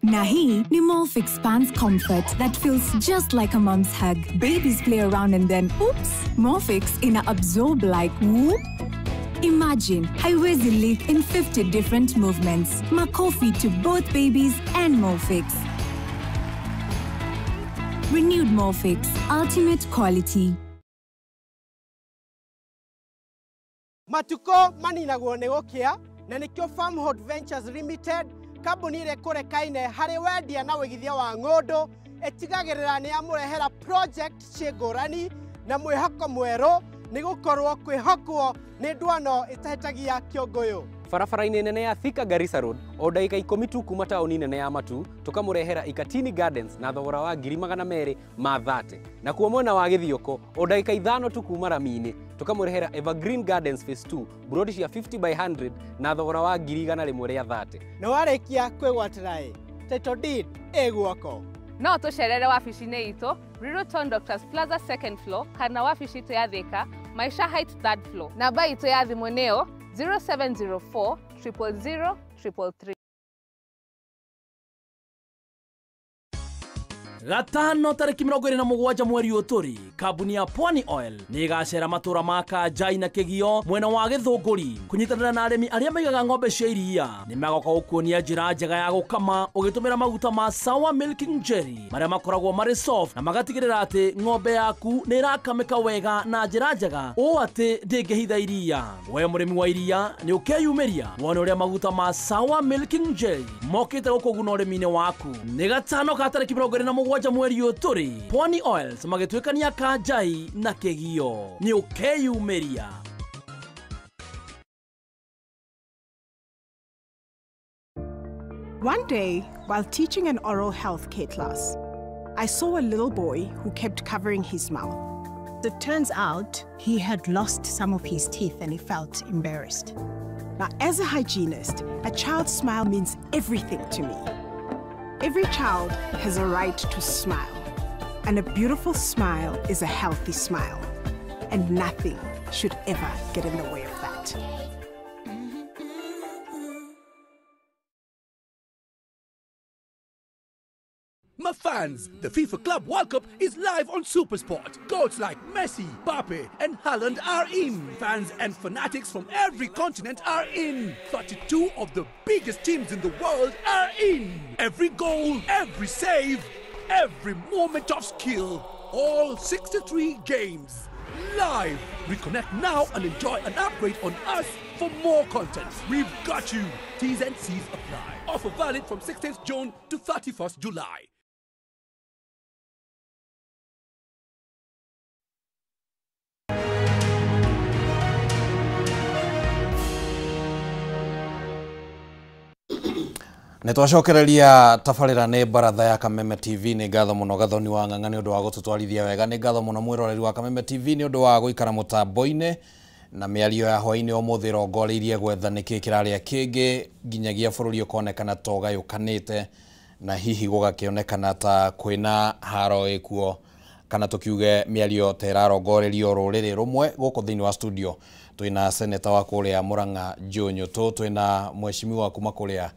Na hii ni Molfix Pants Comfort that feels just like a mom's hug. Babies play around and then, oops, Molfix ina absorb like whoop. Imagine, haiwezi leak in 50 different movements. Makofi to both babies and Molfix. Renewed Molfix, ultimate quality. Matuko maninagwo nĩ gũkĩa, na nĩkĩo Farmhold Ventures Limited, kambuni ĩrĩa ĩkũrekaine harĩ wendia na wĩigithia wa ng'ũndũ, ĩtigagĩrĩra nĩ yamũrehera project ciĩ ngũrani na mwĩhoko mwerũ, nĩ gũkorwo kwĩhokwo nĩ ndwano ĩtahĩtagia kĩũngũyũ. Barabara-inĩ nene ya Thika Garissa Road, o ndagĩka 10 tu kuma taũni nene ya Matu, tũkamũrehera Ikatini Gardens na thogora wa 230,000. Nakuo mwena wa Gĩthioko, o ndagĩka 5 tu kuma rami-inĩ, Tũkamũrehera Evergreen Gardens Phase 2 brodi cia 50 by 100 na thogora wa 130,000. Na warĩkia kwĩgwatĩra ĩ title deed ĩ guoko. No tũcerere wabici-inĩ itũ Riruton Doctors Plaza second floor kana wabici itũ ya Thika Maisha Heights third floor. Namba itũ ya thimũ nĩyo 0704 000 333. Gatano tariki 27 mweri ũyũ tũrĩ, kambuni ya Pwani Oil nĩ ĩgacera matũra ma Kanjai na Kĩgio mwena wa Gĩthũngũri kũnyitanĩra na arĩmi arĩa maigaga ng'ombe cia iria. Nĩ magoka gũkuonia njĩra njega ya gũkama ũgĩtũmĩra maguta ma Sour Milking Jelly marĩa makoragwo marĩ soft na magatigĩrĩra atĩ ng'ombe yaku nĩ ĩrakamĩka wega na njĩra njega ũũ atĩ ndĩngĩhitha iria. We mũrĩmi wa iria nĩ ũkeyumĩria wone ũrĩa maguta ma Sour Milking Jelly mokĩte gũkũguna ũrĩmi-inĩ waku. Nĩ gatano ka tariki 27 mweri ũyũ tũrĩ, Pwani Oils magĩtuĩkania Kanjai na Kĩgio. Nĩ ũkeyumĩria. One day, while teaching an oral health care class, I saw a little boy who kept covering his mouth. It turns out he had lost some of his teeth and he felt embarrassed. Now, as a hygienist, a child's smile means everything to me. Every child has a right to smile, and a beautiful smile is a healthy smile, and nothing should ever get in the way of that. My fans, the FIFA Club World Cup is live on SuperSport. Goats like Messi, Mbappe and Haaland are in. Fans and fanatics from every continent are in. 32 of the biggest teams in the world are in. Every goal, every save, every moment of skill. All 63 games. Live. Reconnect now and enjoy an upgrade on us for more content. We've got you. T's and C's apply. Offer valid from 16th June to 31st July. Nĩ twacokereria tabarĩra nĩ baratha ya Kameme TV. Nĩ ngatho mũno Gathoni wa Ng'ang'a nĩ ũndũ wa gũtũtwarithia wega. Nĩ ngatho mũno mwĩroreri wa Kameme TV nĩ ũndũ wa gũikara mũtambo-inĩ na mĩario ya hwaĩ-inĩ ũmũthĩ ĩrongoreirie gwetha nĩkĩ kĩrarĩa kĩngĩ nginyagia bũrũri ũkonekana ta ũgayũkanĩte na hihi gũgakĩonekana ta kwĩna haro ĩkuo kana tũkiuge mĩario ta ĩrarongorerio rũrĩrĩ rũmwe. Gũkũ thĩinĩ wa studio twĩna seneta wa kũrĩa Murang'a Joe Nyũtũ, twĩna mheshimiwa kuma kũrĩa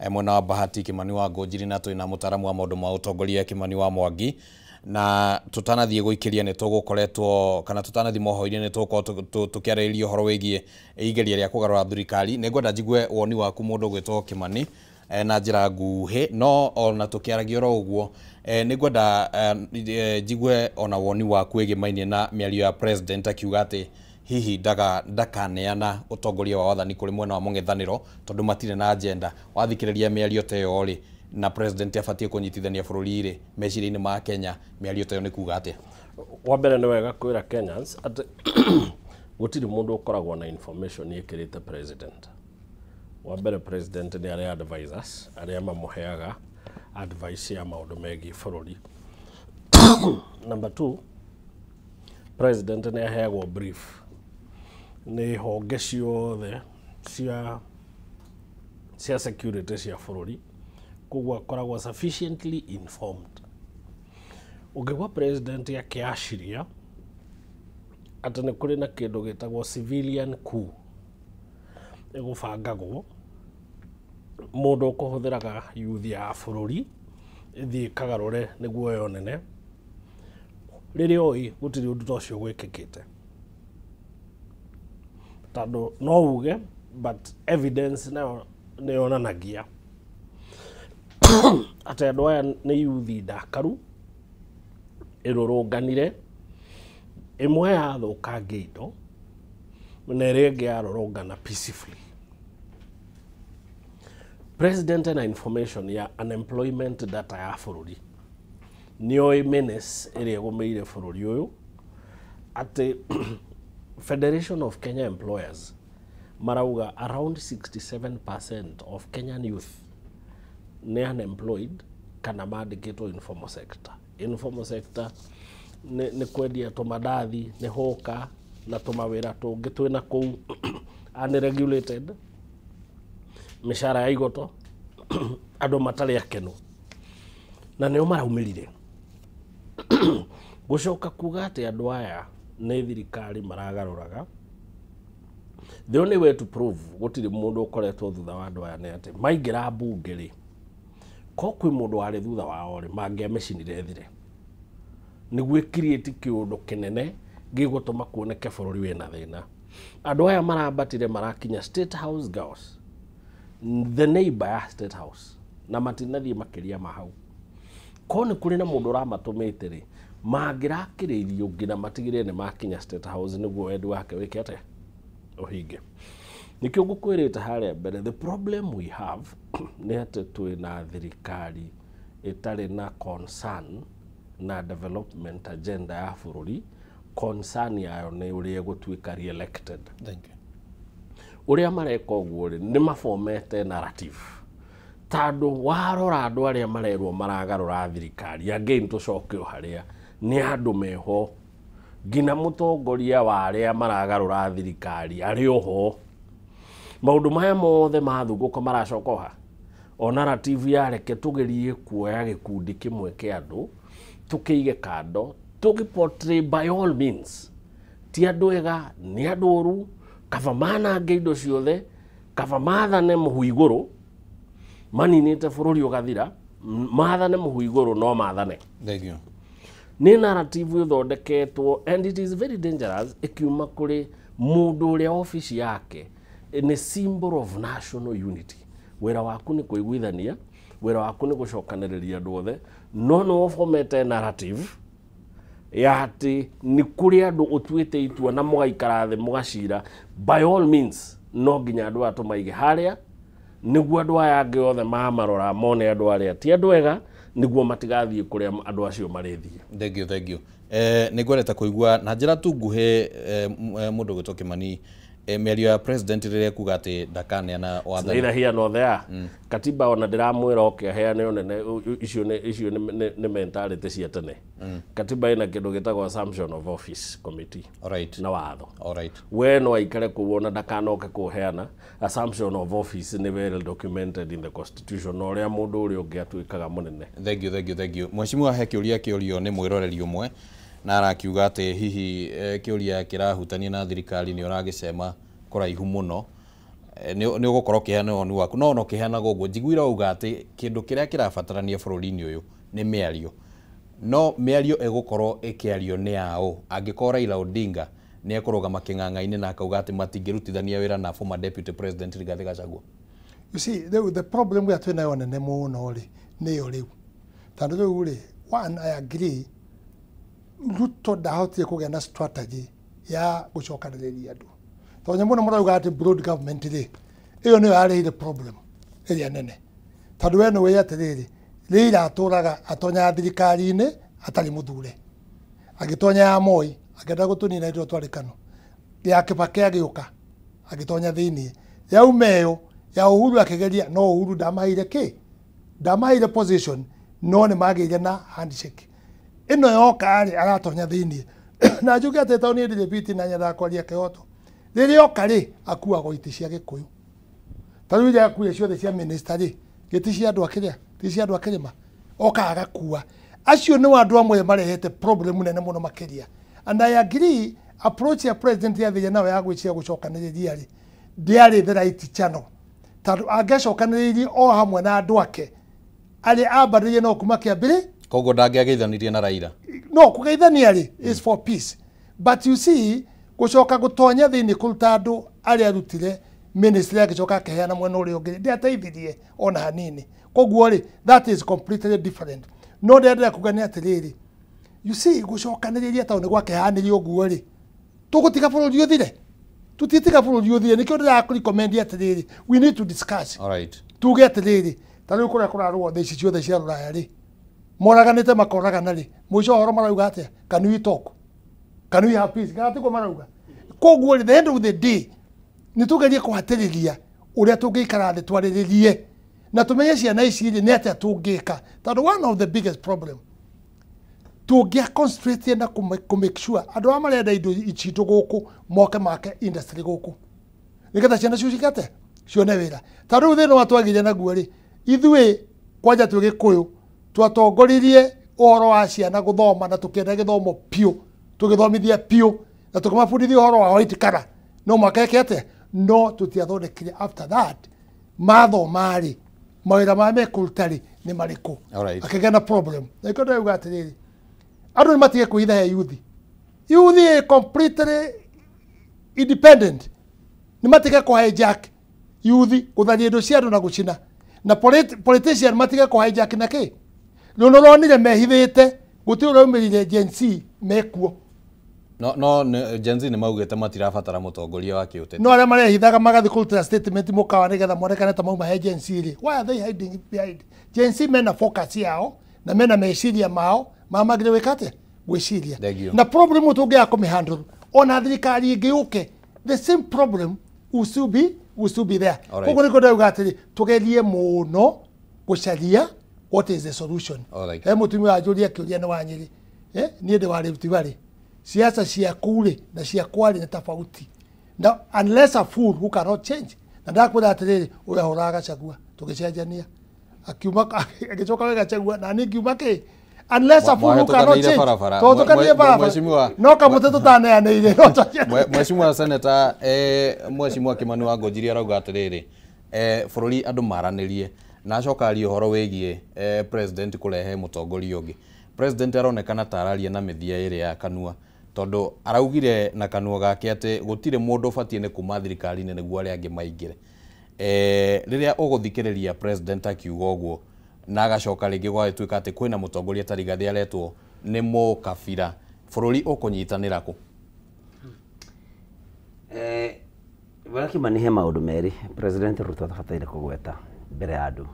mwena wa Bahati Kimani wa Ngũnjiri, na twĩna mũtaaramu wa maũndũ ma ũtongoria Kimani wa Mwangi. Na tũtanathiĩ gũikĩria nĩ tũgũkoretwo kana tũtanathiĩ mohoro-inĩ nĩ tũgũkorwo tũkĩarĩrĩria ũhoro wĩgiĩ igeria rĩa kũgarũra thirikari. Nĩ ngwenda njigue woni waku mũndũ ũgwĩtwo Kimani na njĩra nguhĩ, no ona tũkĩaragia oro ũguo nĩ ngwenda njigue ona woni waku wĩgĩmainie na mĩario ya president akiuga atĩ hihi ndakaneana ũtongoria wa wathani kũrĩ mwena wa mũng'ethanĩro tondũ matirĩ na agenda. Wathikĩrĩria mĩario ta ĩyo rĩ, na president abatiĩ kũnyitithania bũrũri rĩ, meciria-inĩ ma Kenya mĩario ta ĩyo nĩ kuga atĩa? Wa mbere nĩ wega kwĩra Kenyans atĩ gũtirĩ mũndũ ũkoragwo na information ĩkĩrĩte president. Wa mbere president nĩ arĩa advisors arĩa mamũheaga advice ya maũndũ megiĩ bũrũri. Number 2, president nĩ aheagwo brief nĩ honge ciothe cia security cia bũrũri, koguo akoragwo sufficiently informed. Ũngĩgwa president akĩaciria atĩ nĩ kũrĩ na kĩndũ gĩtagwo civilian coup ĩgũbangagwo mũndũ ũkũhũthĩraga youth ya bũrũri ĩthiĩ ĩkagarũre nĩguo yonene, rĩrĩa ũĩ gũtirĩ ũndũ ta ũcio gwĩkĩkĩte, tondũ no uge but evidence nayo nĩ yonanagia atĩ andũ aya nĩ youth ndakaru ĩrũrũnganire, ĩmwe yathũkangia indo na ĩrĩa ĩngĩ yarũrũngana peacefully. President ena information ya unemployment data ya bũrũri, nĩoĩ menace ĩrĩa ĩgũmĩire bũrũri ũyũ, atĩ Federation of Kenya Employers marauga around 67% of Kenyan youth nĩ unemployed kana mandĩkĩtwo informal sector. Informal sector nĩ kwendia tũmandathi, nĩ hũka, Na tũmawĩra tũngĩ twĩna kũu unregulated, mĩcara ya igoto, andũ matarĩ akenu na nĩo maraumĩrire. Gũcoka kuga atĩ andũ aya nĩ thirikari maragarũraga, the only way to prove gũtirĩ mũndũ ũkoretwo thutha wa andũ aya nĩ atĩ maingĩra mbunge rĩ, ko kwĩ mũndũ warĩ thutha wao rĩ, mangĩamĩcinire thire nĩguo create kĩũndũ kĩnene gĩgũtũma kuoneke bũrũri wĩna thĩna. Andũ aya marambatire marakinya State House Girls, the neighbor ya State House, na matinathiĩ makĩria ma hau. Ko nĩ kũrĩ na mũndũ ũramatũmĩte rĩ, mangĩrakĩrĩirio nginya matigĩrĩre nĩ makinya State House nĩguo wendi wake wĩke atĩa, ũhinge. Nĩkĩo ngũkwĩrĩte harĩa mbere, the problem we have nĩ atĩ twĩna thirikari ĩtarĩ na concern na development agenda ya bũrũri. Concern yayo nĩ ũrĩa ĩgũtuĩka re-elected. Thank you. Ũrĩa mareka ũguo rĩ, nĩ mabomete narrative, tondũ warora andũ arĩa marerwo maragarũra thirikari, again tũcoke o harĩa nĩ andũ meho, nginya mũtongoria wa arĩa maragarũra thirikari arĩ oho. Maũndũ maya mothe mathugũka maracoka oha o narrative ya reke tũgerie kuoya gĩkundi kĩmwe kĩa andũ tũkĩige kando, tũgĩ by all means ti andũ ega, nĩ andũ oru, kaba manange indo ciothe, kaba mathane mũhu igũrũ maninĩte bũrũri ũgathira, mathane mũhu igũrũ no mathane. Thank you. Nĩ narrative ĩthondeketwo and it is very dangerous ĩkiuma kũrĩ mũndũ ũrĩa obici yake nĩ symbol of national unity. Wĩra waku nĩ kũiguithania, wĩra waku nĩ gũcokanĩrĩria andũ othe, no nĩ ũbomete narrative ya atĩ nĩ kũrĩ andũ ũtuĩte itua na mũgaikara thĩ mũgacira, by all means no nginya andũ aya tũmaige harĩa nĩguo andũ aya angĩ othe mamarora mone andũ arĩa ti andũ ega, nĩguo matigathiĩ kũrĩa andũ acio marĩthiĩ. Thank you, thank you. Nĩ ngwendete kũigua na njĩra tu nguhĩ, mũndũ gwĩtwo Kĩmani, mĩario ya president rĩrĩa ekuga atĩ ndakaneana wathani. Neither here nor there. Katiba ona ndĩramwĩra oke aheane ũnene, icio nĩ mentality cia tene. Katiba ĩna kĩndũ gĩtagwo assumption of office committee. Na watho. We no aikare kũu ona ndakanoke kũheana assumption of office, nĩ well documented in the constitution na ũrĩa mũndũ ũrĩa ũngĩ atuĩkaga mũnene. Thank you, thank you, thank you. Mheshimiwa, he kĩũria kĩũrio nĩ mwĩroreri ũmwe na arakiuga atĩ hihi kĩũria kĩrahutania na thirikari nĩ ũragĩcema kũraihu mũno. Nĩ ũgũkorwo ũkĩheana woni waku, no ona ũkĩheanaga ũguo njiguire wauga atĩ kĩndũ kĩrĩa kĩrabatarania bũrũri-inĩ ũyũ nĩ mĩario, no mĩario ĩgũkorwo ĩkĩario nĩ aũ angĩkorwo Raila Odinga nĩ ekũrũgama kĩng'ang'a-inĩ na akauga atĩ matingĩrutithania wĩra na former deputy president Rigathi Gachagua? You see, rĩu the problem ĩrĩa twĩnayo nene mũno rĩ, nĩyo rĩu, tondũ rĩu rĩ, one, I agree, Ruto ndahotire kũgĩa na strategy ya gũcokanĩrĩria andũ, tondũ mũno marauga atĩ broad government rĩ, ĩyo nĩyo yarehire problem ĩrĩa nene, tondũ we nĩũĩ atĩrĩrĩ, Raila atũraga atonyaga thirikari-inĩ atarĩ mũthure, agĩtonya ya Moi akĩenda gũtũnina ithuĩ twarĩ KANU, ya Kibaki agĩũka agĩtonya thĩiniĩ, yauma ĩyo ya Uhuru akĩgeria, no Uhuru ndamaheire kĩ, ndamaheire position, no nĩ magĩire na handshake. Ĩno yoka rĩ, aratonya thĩiniĩ na njuge atĩ tondũ niĩ ndirĩ biti na nyendaga kwaria kĩhoto, rĩrĩa oka rĩ, akuagwo itĩ cia Gĩkũyũ. Ta rĩu iria akuire ciothe cia minister rĩ, gĩti cia andũ a kĩrĩa, ti cia andũ a kĩrĩma, oka agakua. Acio nĩ andũ amwe marehete problem nene mũno makĩria. And I agree, approach ya president yathire nayo ya gwĩciria gũcokanĩrĩria rĩ, ndĩarĩ the right channel, tondũ angĩacokanĩrĩirie o hamwe na andũ ake arĩa ambarĩrie no kuma kĩambĩrĩ. Koguo ndangĩageithanirie na Raila? No kũgeithania rĩ is for peace, but you see, gũcoka gũtonya thĩinĩ kũruta andũ arĩa arutire ministry agĩcoka akĩheana mwena ũrĩa ũngĩ, ndĩateithirie ona hanini. Koguo rĩ, that is completely different. No ndĩrenda kuga nĩ atĩrĩrĩ, you see, gũcokanĩrĩria tondũ nĩ gwakĩhanĩrio ũguo rĩ, tũgũtiga bũrũri ũthire? Tũtitiga bũrũri ũthire. Nĩkĩo ndĩrakũrecommend atĩrĩrĩ, we need to discuss. Tuge atĩrĩrĩ, ta rĩu kũrĩa kũrarũo thĩ ici ciothe cia rũraya rĩ, moraganĩte makoragana rĩ, mũico wa ũhoro marauga atĩa? "Can we talk? Can we have peace?" Kana tiguo marauga? Koguo rĩ, the end of the day nĩ tũgerie kũhatĩrĩria ũrĩa tũngĩikara thĩ twarĩrĩrie na tũmenye ciana ici rĩ, nĩ atĩa tũngĩka, tondũ one of the biggest problem Tũngĩa concentrate na kũ make sure andũ arĩa marenda indo citũ gũkũ moke make industry gũkũ, nĩgetha ciana cio cikate cione wĩra. Ta rĩu thĩna wa twagĩire naguo rĩ, ithuĩ kwanja twĩ Gĩkũyũ twatongoririe ũhoro wa ciana gũthoma na tũkĩenda gĩthomo piũ, tũgĩthomithia piũ na tũkĩmabundithia ũhoro wa white collar, no mwaka eke atĩa, no tũtiathondekire. After that mathoma rĩ, mawĩra marĩa mekũruta rĩ nĩ marĩkũ? Akĩgĩa na problem. Na ikĩo ndĩrauga atĩrĩrĩ, andũ nĩ matige kwĩhitha he youth. Youth ĩ completely independent. Nĩ matige kũ hijack youth gũtharia indo cia andũ na gũcina, na politician matige kũ hijack na kĩ. Rĩu nĩ ũronire mehithĩte, gũtirĩ ũraumĩrire Gen Z mekuo. No Gen Z nĩ maugĩte matirabatara mũtongoria wa kĩũteti. No arĩa marehithaga magathiĩ kũrutĩra statement mũkawa nĩgetha monekane ta mauma he Gen Z rĩ, why are they hiding behind Gen Z? Mena focus yao na mena meciria mao ma magĩrĩire gwĩka atĩa, gwĩciria. Thank you. Na problem tũngĩaga kũmĩhandle, ona thirikari ĩngĩ yũke, the same problem will still be there. Alright. Koguo nĩkĩo ndauga atĩrĩ, tũgerie mũno gũcaria what is the solution. He mũtumia wanjũria kĩũria nĩ wa Nyĩrĩ, niĩ ndĩ wa Rift Valley, siasa ciaku rĩ na ciakwa rĩ nĩ tofauti, na unless a fool who cannot change. Na ndakwĩra atĩrĩrĩ, ũyũ ahũraga Gachagua tũgĩcenjania, akiuma agĩcoka we Gachagua na niĩ ngiuma kĩ, unless a fool who cannot Mwahĩtũkanĩire change. barabara. Twahĩtũkanĩire barabara. No kamũtĩ tũtaneanĩire no Mheshimiwa Senator, Mheshimiwa Kimani wa Ngũnjiri arauga atĩrĩrĩ, bũrũri andũ maranĩrie, na acoka arie ũhoro wĩgiĩ president kũrehe mũtongoria ũngĩ. President aronekana ta araria na mĩthia ĩrĩa ya kanua, tondũ araugire na kanua gake atĩ gũtirĩ mũndũ ũbatiĩ nĩ kuma thirikari-inĩ nĩguo arĩa angĩ maingĩre. Rĩrĩa ũgũthikĩrĩria president akiuga ũguo na agacoka rĩngĩ gwagĩtuĩka atĩ kwĩna mũtongoria ta Rigathĩ aretwo nĩ mũkabira, bũrũri ũkũnyitanĩra kũ? Bwana Kimani, he maũndũ merĩ President Ruto atabataire kũgweta mbere ya andũ.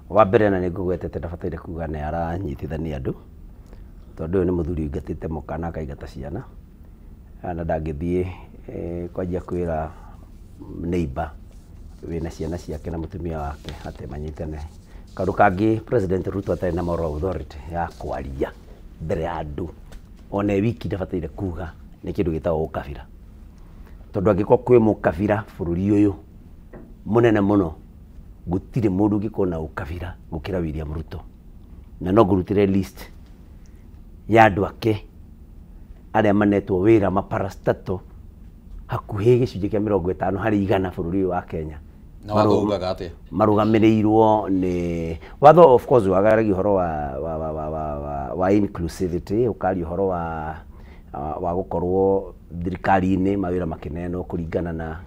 Wa mbere, na nĩ ngũgwetete, ndabataire kuga nĩ aranyitithania andũ, tondũ ũyũ nĩ mũthuri ũingatĩte mũka na akaingata ciana, na ndangĩthiĩ kwanjia kwĩra neighbor wĩna ciana ciake na mũtumia wake atĩ manyitane. Kaũndũ kangĩ, President Ruto atarĩ na moral authority ya kwaria mbere ya andũ ona e wiki, ndabataire kuga nĩ kĩndũ gĩtagwo ũkabira, tondũ angĩkorwo kwĩ mũkabira bũrũri ũyũ mũnene mũno, gũtirĩ mũndũ ũngĩkorwo na ũkabira gũkĩra William Ruto. Na no ngũrutĩre list ya andũ ake arĩa manetwo wĩra maparastato hakuhĩ gĩcunjĩ kĩa 50% bũrũri ũyũ wa Kenya. Na watho ugaga atĩa? Marũgamĩrĩirwo nĩ watho. Of course wagaragia ũhoro wa inclusivity, ũkaria ũhoro wa gũkorwo thirikari-inĩ mawĩra makĩneanwo kũringana na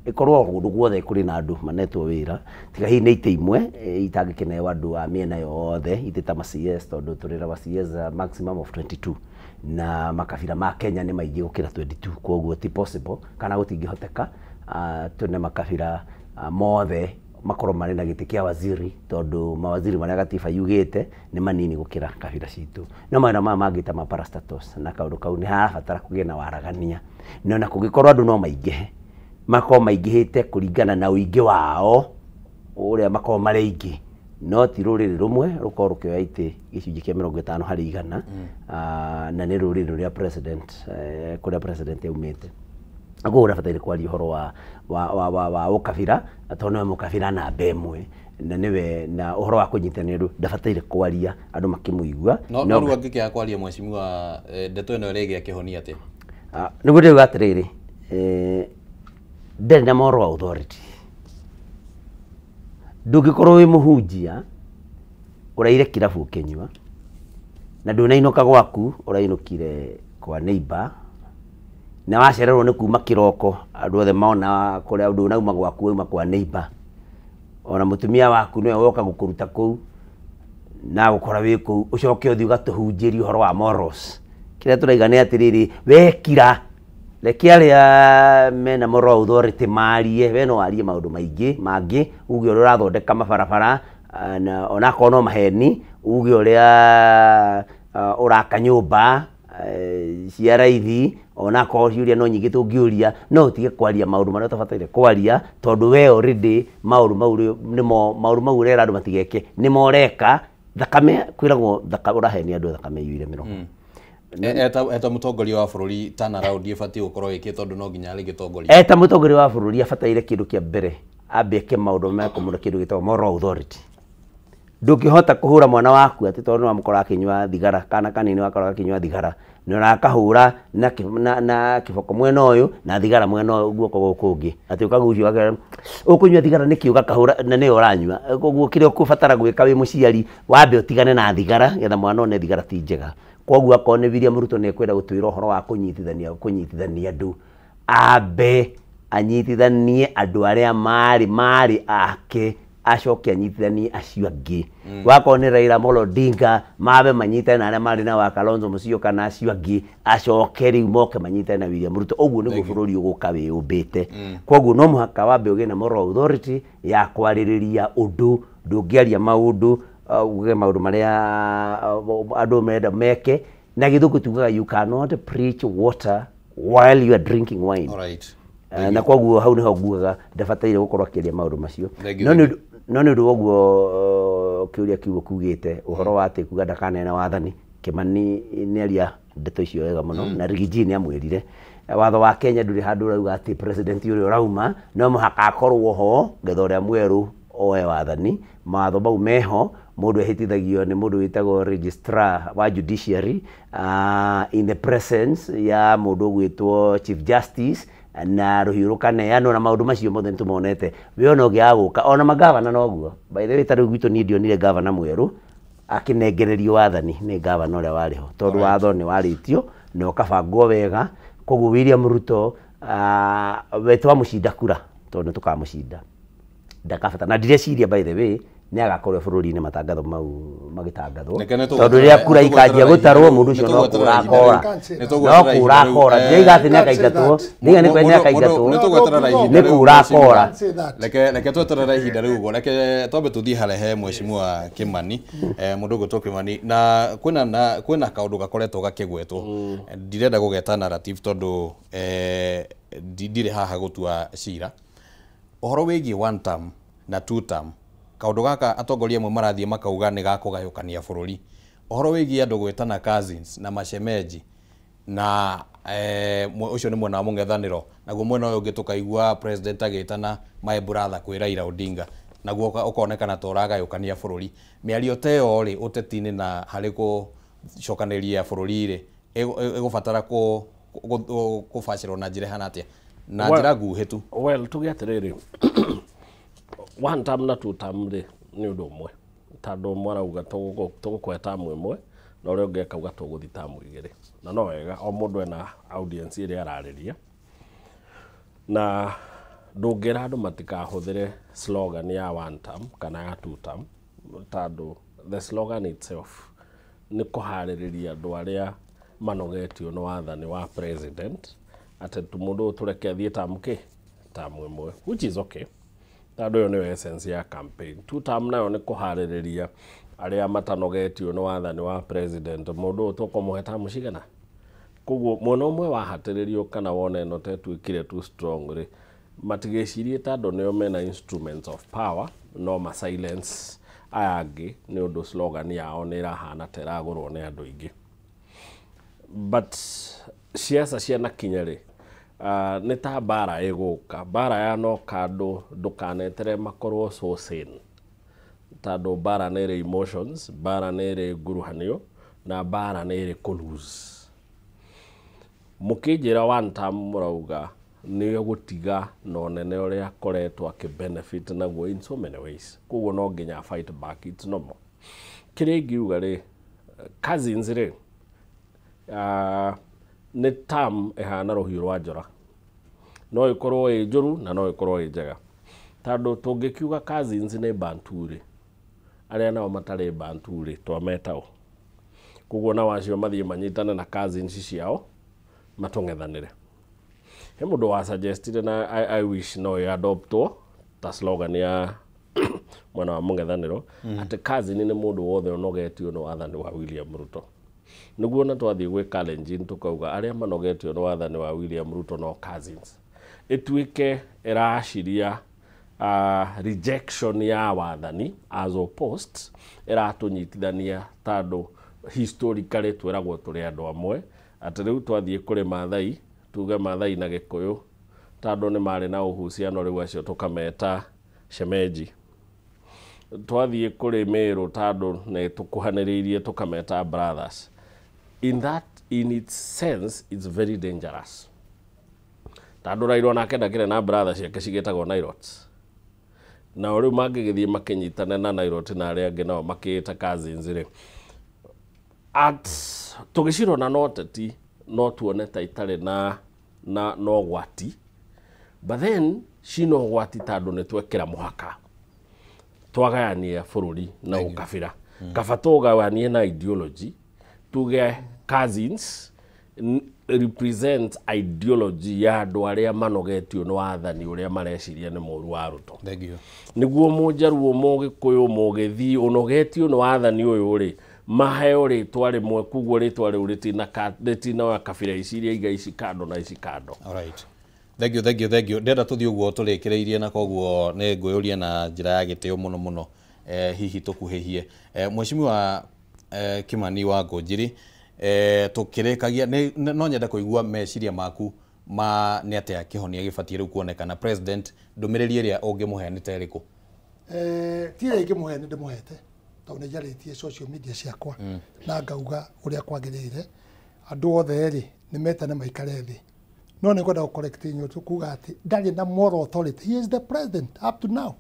ĩkorwo kũndũ guothe kũrĩ na andũ manetwo wĩra, tiga hihi nĩ itĩ imwe itangĩkĩneo andũ a mĩena yothe, itĩ ta ma CS, tondũ tũrĩ na ma CS maximum of 22 na makabira ma Kenya nĩ maingĩ gũkĩra 22. Koguo ti possible kana gũtingĩhoteka tũne makabira mothe makorwo marĩ na gĩtĩ kĩa waziri, tondũ mawaziri marĩa gatiba yugĩte nĩ manini gũkĩra kabira citũ. No mawĩra maya mangĩ ta ma parastatos na kaũndũ kau nĩ harabatara kũgĩe na waragania, na ona kũngĩkorwo andũ no maingĩhe, makorwo maingĩhĩte kũringana na ũingĩ wao ũrĩa makorwo marĩ aingĩ, no ti rũrĩrĩ rũmwe rũkorwo rũkĩoya itĩ gĩcunjĩ kĩa 50%, na nĩ rũrĩrĩ rũrĩa president kũrĩa president aumĩte. Koguo ũrabataire kwaria ũhoro wa ũkabira tondũ nĩwe mũkabira namba ĩmwe, na nĩwe na ũhoro wa kũnyitanĩra ndabataire kwaria andũ makĩmũigua. No rĩu angĩkĩaga kwaria, mheshimiwa, ndeto ĩno ĩrĩgĩa kĩhonia atĩa? Nĩguo ndĩrauga atĩrĩrĩ, ndarĩ na moral authority. Ndũngĩkorwo wĩ mũhunjia ũraire kĩrabu ũkĩnyua na ndũnainũka gwaku, ũrainũkire kwa neighbor na wacererwo nĩ kuma kĩroko, andũ othe mona kũrĩa ndũnauma gwaku, wauma kwa neighbor, ona mũtumia waku nĩwe woka gũkũruta kũu na gũkora wĩ kũu, ũcoke ũthiĩ ũgatũhunjĩrie ũhoro wa morals. Kĩrĩa tũraiga nĩ atĩrĩrĩ, wekira reke arĩa mena moral authority marie. We no warie maũndũ maingĩ mangĩ, uge ũrĩa ũrathondeka mabarabara na onakorwo no maheni, uge ũrĩa ũraka nyũmba cia raithi, onakorwo ciũria no nyingĩ tũngĩũria, no ũtige kwaria maũndũ marĩa ũtabataire kwaria, tondũ we already maũndũ mau nĩmo maũndũ mau ũrera andũ matigeke nĩmo ũreka. Thakame kwiragwo urahenia andu thakame iyuire miromo. Eta mutongoria wa bururi turnaround ibati gukorwo iki tondu no nginya rĩgĩtongoria. Eta mutongoria wa bururi abataire kindu kia mbere ambe eke maundu mekumura kindu gitagwo moral authority. Ndũngĩhota kũhũra mwana waku atĩ tondũ nĩwamũkora akĩnyua thigara kana kanini wakora akĩnyua thigara nĩ ũrakahũra na kĩboko mwena ũyũ na thigara mwena ũyũ guoko gũkũ ũngĩ atĩ ũkagucio ũgakera ũkũnyua thigara nĩkĩ ũgakahũra na nĩyo ũranyua. Koguo kĩrĩa ũkũbatara gwĩka wĩ mũciari wambe ũtigane na thigara getha mwana one thigara ti njega. Koguo akorwo nĩ William Ruto nĩ ekwenda gũtwĩra ũhoro wa kũnyitithania andũ, ambe anyitithanie andũ arĩa marĩ ake acoke anyitithanie acio angĩ. Wakorwo nĩ Raila Amolo Odinga mabe manyitane na arĩa marĩ na wa Kalonzo Musyoka na acio angĩ, acoke rĩu moke manyitane na William Ruto. Ũguo nĩguo bũrũri ũgũka wĩyũmbĩte. Koguo no mũhaka wambe ũgĩe na moral authority ya kwarĩrĩria ũndũ. Ndũngĩaria maũndũ uge maũndũ marĩa andũ marenda meke na Gĩthũngũ tugaga you cannot preach water while you are drinking wine. All right. Na koguo hau niho ngugaga ndabataire gũkorwo akĩaria maũndũ macio. No nĩ ũndũ wa ũguo kĩũria kĩu ũkugĩte ũhoro wa atĩ kuga ndakaneana wathani, Kimani nĩaria ndeto icio wega mũno na Rigiji nĩamwĩrire watho wa Kenya ndũrĩ handũ ũrauga atĩ president ũrĩa ũrauma no mũhaka akorwo ho ngetha ũrĩa mwerũ oe wathani. Mawatho mau meho, mũndũ ehĩtithagio nĩ mũndũ wĩtagwo registrar wa judiciary in the presence ya mũndũ ũgwĩtwo chief justice na rũhiũ rũkaneanwo na maũndũ macio mothe nĩtũmonete. We ona ũngĩaga gũka ona magavana noguo. By the way ta rĩu gwitũ niĩ ndionire gavana mwerũ akĩnengererio wathani nĩ gavana ũrĩa warĩ ho tondũ watho nĩ warĩtio na ũkabangwo wega. Koguo William Ruto we twamũcinda kura tondũ nĩtũkamũcinda ndakabata na ndireciria by the way nĩ agakorwo bũrũri-inĩ matangatho mau magĩtangathwo tondũ rĩrĩa kura ikanjia gũtarwo mũndũ ũcio no kũra akora, no kũra akora. Ndiroiga atĩ nĩ akaingatwo, ndiroiga nĩ akaingatwo, nĩ kũra akora. Reke tweterere ihinda rĩu ũguo, reke twambe tũthiĩ harĩa he Mheshimiwa Kimani, mũndũ ũgwĩtwo Kimani, na kwĩna kaũndũ gakoretwo gakĩgwetwo. Ndirenda gũgeta narrative tondũ ndirĩ haha gũtua cira. Ũhoro wĩgiĩ one term na two term, kaũndũ gaka atongoria amwe marathiĩ makauga nĩ gakũgayũkania bũrũri. Ũhoro wĩgiĩ andũ gwĩtana cousins na mashemeji na ũcio nĩ mwena wa mũng'ethanĩro, naguo mwena ũyũ ũngĩ tũkaigua president agĩtana my brother kwĩ Raila Odinga, naguo ũkonekana ta ũragayũkania bũrũri. Mĩario ta ĩyo rĩ ũteti-inĩ na harĩ gũcokanĩria bũrũri rĩ ĩgũbatara kũbacĩrwo na njĩra ĩhana atĩa? Na njĩra nguhĩ tu. Well, tuge atĩrĩrĩ, one term na two term rĩ nĩ ũndũ ũmwe tondũ ũmwe arauga tũgũkũhe tamu ĩmwe na ũrĩa ũngĩ akauga tũgũthiĩ tamu igĩrĩ, na no wega o mũndũ ena audience ĩrĩa ararĩria, na ndũngĩra andũ matikahũthĩre slogan ya one term kana ya two term tondũ the slogan itself nĩ kũharĩrĩria andũ arĩa manogetio nĩ wathani wa president atĩ mũndũ ũyũ tũreke athiĩ tamu kĩ tamu ĩmwe, which is okay tondũ ĩyo nĩyo essence ya campaign. Two term nayo nĩ kũharĩrĩria arĩa matanogetio nĩ wathani wa president, mũndũ ũyũ tũkũmũhe tamu cigana. Koguo mwena ũmwe wahatĩrĩrio kana wona ĩno ta ĩtuĩkire too strong rĩ, matigecirie tondũ nĩo mena instruments of power no ma silence aya angĩ nĩ ũndũ slogan yao nĩ ĩrahana ta ĩragũrwo nĩ andũ aingĩ. But ciaca cianakinya rĩ, nĩ ta mbara ĩgũka, mbara yanoka andũ ndũkanetere makorwo so sane tondũ mbara nĩ ĩrĩ emotions, mbara nĩ ĩrĩ nguruhanio na mbara nĩ ĩrĩ kũ lose. Mũkĩnjĩra one term mũrauga nĩ gũtiga na ũnene ũrĩa akoretwo akĩ benefit naguo in so many ways, koguo no nginya fight back, it's normal. Kĩrĩa ingiuga rĩ, cousins rĩ, nĩ term ĩhana rũhiũ rwa njora, no ĩkorwo ĩ njũru na no ĩkorwo ĩ njega tondũ tũngĩkiuga cousins nĩ Bantu rĩ, arĩa nao matarĩ Bantu rĩ twameta ũ? Koguo nao acio mathiĩ manyitane na cousins ciao matũng'ethanĩre. He mũndũ wa suggestire na I wish no ĩ adoptwo ta slogan ya mwena wa mũng'ethanĩro atĩ cousin nĩ mũndũ wothe ũnogetio nĩ wathani wa William Ruto. Nĩguo na twathiĩ gwĩ Kalenjin tũkauga arĩa manogetio nĩ wathani wa William Ruto no cousins, ĩtuĩke ĩraciria rejection ya wathani as opposed ĩratũnyitithania tondũ historically twĩragwo tũrĩ andũ amwe atĩ rĩu twathiĩ kũrĩ Maathai tuge Maathai na Gĩkũyũ tondũ nĩ marĩ na ũhuciano rĩu acio tũkameta shemeji, twathiĩ kũrĩ Meru tondũ nĩ tũkuhanĩrĩirie tũkameta brothers. In that, in its sense, it's very dangerous tondũ Raila onake ndakĩrĩ na brothers ciake cigĩtagwo Nairots, nao rĩu mangĩgĩthiĩ makĩnyitane na Nairot na arĩa angĩ nao makĩĩta cousins rĩ, at tũgĩcirona no teti no tuone ta itarĩ na no ũgwati, but then cina ũgwati tondũ nĩ twekĩra mũhaka twagayania bũrũri na ũkabira. Kaba tũgayanie na ideology, tuge cousins represent ideology ya andũ arĩa manogetio nĩ wathani ũrĩa mareciria nĩ mũru wa Ruto. Nĩguo mũnjaruo, mũgĩkũyũ, mũgĩthii ũnogetio nĩ wathani ũyũ rĩ, maheo rĩtwa rĩmwe, koguo rĩtwa rĩu rĩtinoya kabira ici iria iga ici kando na ici kando. Alright. Thank you, thank you, thank you. Ndĩrenda tũthiĩ ũguo tũrĩkĩrĩirie na koguo nĩ ngwĩyũria na njĩra ya gĩtĩo mũno mũno, hihi tũkuhĩhie. Mheshimiwa Kimani wa Ngũnjiri, tũkĩrĩkagia no nyende kũigua meciria maku ma nĩ atĩa kĩhonia gĩbatiĩ rĩu kuonekana. President, ndũmĩrĩri ĩrĩa ũngĩmũhe nĩ ta ĩrĩkũ? Ti ĩrĩa ingĩmũhe nĩ ndĩmũhete tondũ nĩ njarĩtie social media ciakwa na ngauga ũrĩa kwagĩrĩire. Andũ othe rĩ nĩ metane maikare thĩ, no nĩ ngwenda gũ-correct inyuĩ kuga atĩ ndarĩ na moral authority. He is the president up to now,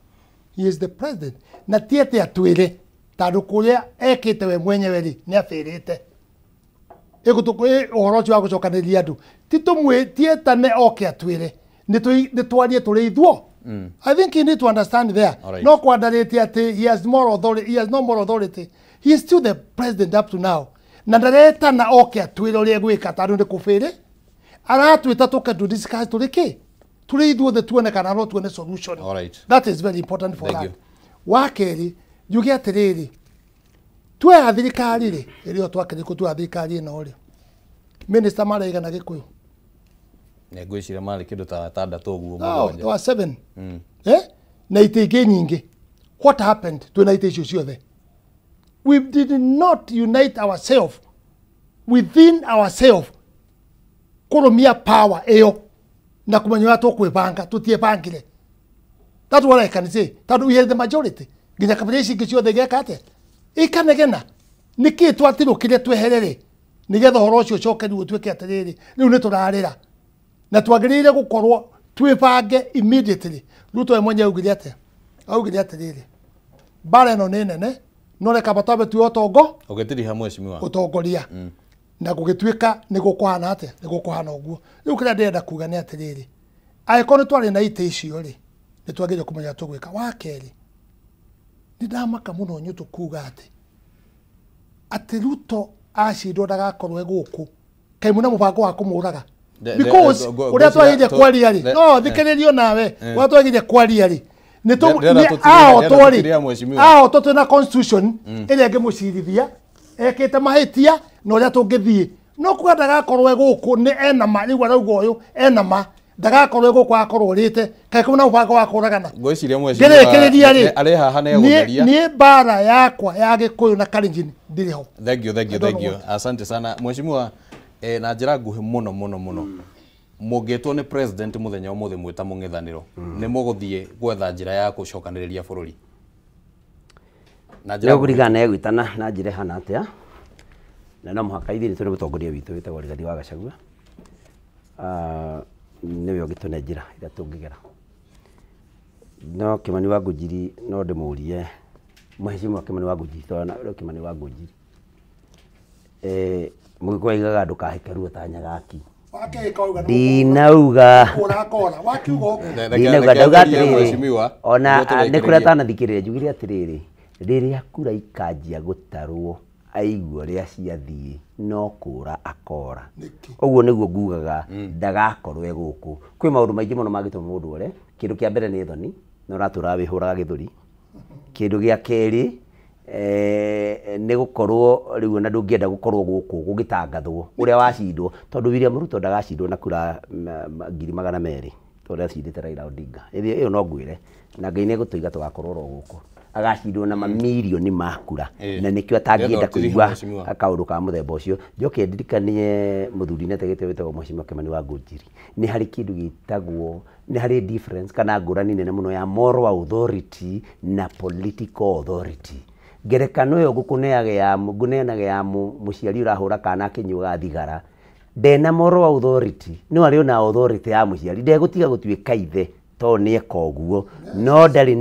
he is the president, na ti atĩ atwĩre tondũ kũrĩa ekĩte we mwenyewe rĩ nĩ abĩrĩte ũhoro ũcio wa gũcokanĩrĩria andũ ti tũmwĩtietane oke atwĩre nĩ twarie tũrĩ ithuo. I think you need to understand there. Right. No kwandarĩtie atĩ he has moral authority, he has no moral authority. He is still the president up to now. Na ndaretana oke atwĩre ũrĩa egwĩka tondũ nĩ kũbĩrĩ aratwĩta tũke to discuss tũrĩ kĩ tũrĩ ithuothe tuone kana no tuone solution. All right. That is very important for Thank that. you. Wa kerĩ njuge atĩrĩrĩ, tuoya thirikari rĩ ĩrĩa twakĩrĩkũ tuoya thirikari ĩno rĩ, minister maraigana Gĩkũyũ? Nĩ ngwĩciria marĩ kĩndũ ta atandatũ ũguo, No, mũgwanja. there were 7. Na itĩ ingĩ nyingĩ. What happened twĩna itĩ icio ciothe? We did not unite ourselves within ourselves kũrũmia power ĩyo na kũmenya ũrĩa tũkwĩbanga. Tũtiĩbangire. That's what I can say, tondũ we had the majority nginya kabira ici ingĩ ciothe igeka atĩa ikanegena. Nĩkĩ twatirũkire tweherere nĩgetha ũhoro ũcio ũcokerio ũtuĩke atĩrĩrĩ rĩu nĩ tũrarĩra na twagĩrĩire gũkorwo twĩbange immediately. Ruto we mwenyewe augire atĩa? Augire atĩrĩrĩ, mbara ĩno nĩ nene no reka twambe tuoe ũtongo Ũgĩtiriha mheshimiwa ũtongoria na gũgĩtuĩka nĩ gũkũhana atĩa, nĩ gũkũhana ũguo. Rĩu kĩrĩa ndĩrenda kuga nĩ atĩrĩrĩ, angĩkorwo nĩ twarĩ na itĩ icio rĩ, nĩ twagĩrĩire kũmenya tũgwĩka. Wa kerĩ, nĩ ndamaka mũno nyũtũ kuga atĩ Ruto acindwo ndagakorwo e gũkũ, kaĩ mwĩna mũbango wa kũmũraga? Because ũrĩa twagĩrĩire kwaria rĩ, no thikĩrĩrio nawe, ũrĩa twagĩrĩire kwaria rĩ, nĩ ahotwo rĩ, ahotwo twĩna constitution ĩrĩa ĩngĩmũcirithia ekĩte mahĩtia na ũrĩa tũngĩthiĩ, no kuga ndagakorwo e gũkũ nĩ ena ma, rĩu arauga ũyũ ena ma ndagakorwo e gũkũ akorwo ũrĩte, kaĩ kwĩna mũbango wa kũragana? Ngwĩciria mheshimiwa Ngĩrĩkĩrĩria rĩ, arĩ haha nĩ egũtheria. Niĩ mbara yakwa ya Gĩkũyũ na Kalenjin ndirĩ ho. Thank you, thank you, I don't thank you. Asante sana mheshimiwa. Na njĩra nguhĩ mũno mũno mũno, mũngĩtwo nĩ president mũthenya ũmũthĩ mwĩta mũng'ethanĩro, nĩ mũgũthiĩ gwetha njĩra ya gũcokanĩrĩria bũrũri na njĩra Nĩ ũkũringana na egwĩtana na njĩra ĩhana atĩa, na no mũhaka ithuĩ nĩ tũrĩ mũtongoria witũ wĩtagwo Rigathi wa Gachagua, nĩwe ũngĩtũne njĩra ĩrĩa tũngĩgera. No Kimani wa Ngũnjiri no ndĩmũrie mheshimiwa Kimani wa Ngũnjiri, tondũ Kimani wa Ngũnjiri mũgĩkũyũ aigaga ndũkahĩke ruo ta Nyagaki. Ndinauga ndinauga ndauga atĩrĩrĩ, ona nĩ kũrĩa atanathikĩrĩria njugire atĩrĩrĩ, rĩrĩa kura ikanjia gũtarwo aigua ũrĩa ciathiĩ no kũra akora. Ũguo nĩguo ngugaga ndagakorwo e gũkũ. Kwĩ maũndũ maingĩ mũno mangĩtũma mũndũ ore. Kĩndũ kĩa mbere nĩ thoni, na ũratũraga wĩhũraga gĩthũri. Kĩndũ gĩa kerĩ nĩ gũkorwo rĩu ona ndũngĩenda gũkorwo gũkũ gũgĩtangathwo ũrĩa wacindwo, tondũ William Ruto ndagacindwo na kura 200,000 Tondũ acindĩte Raila Odinga. Ĩyo no ngwĩre na Ngai nĩegũtũiga tũgakorwo oro gũkũ. Agacindwo na mamirioni ma kura na nĩkĩo atangĩenda kũigua kaũndũ ka mũthemba ũcio. Njoke ndirikanie mũthuri netegete wĩtagwo Mheshimiwa Kimani wa Ngũnjiri, nĩ harĩ kĩndũ gĩtagwo, nĩ harĩ difference kana ngũrani nene mũno ya moral authority na political authority. Ngerekano ĩyo ngũneanaga ya mũciari ũrahũra kana akĩnyuaga thigara, ndena moral authority, no arĩ ona authority ya mũciari, ndegũtiga gũtuĩka ithe tondũ nĩeka ũguo, no ndarĩ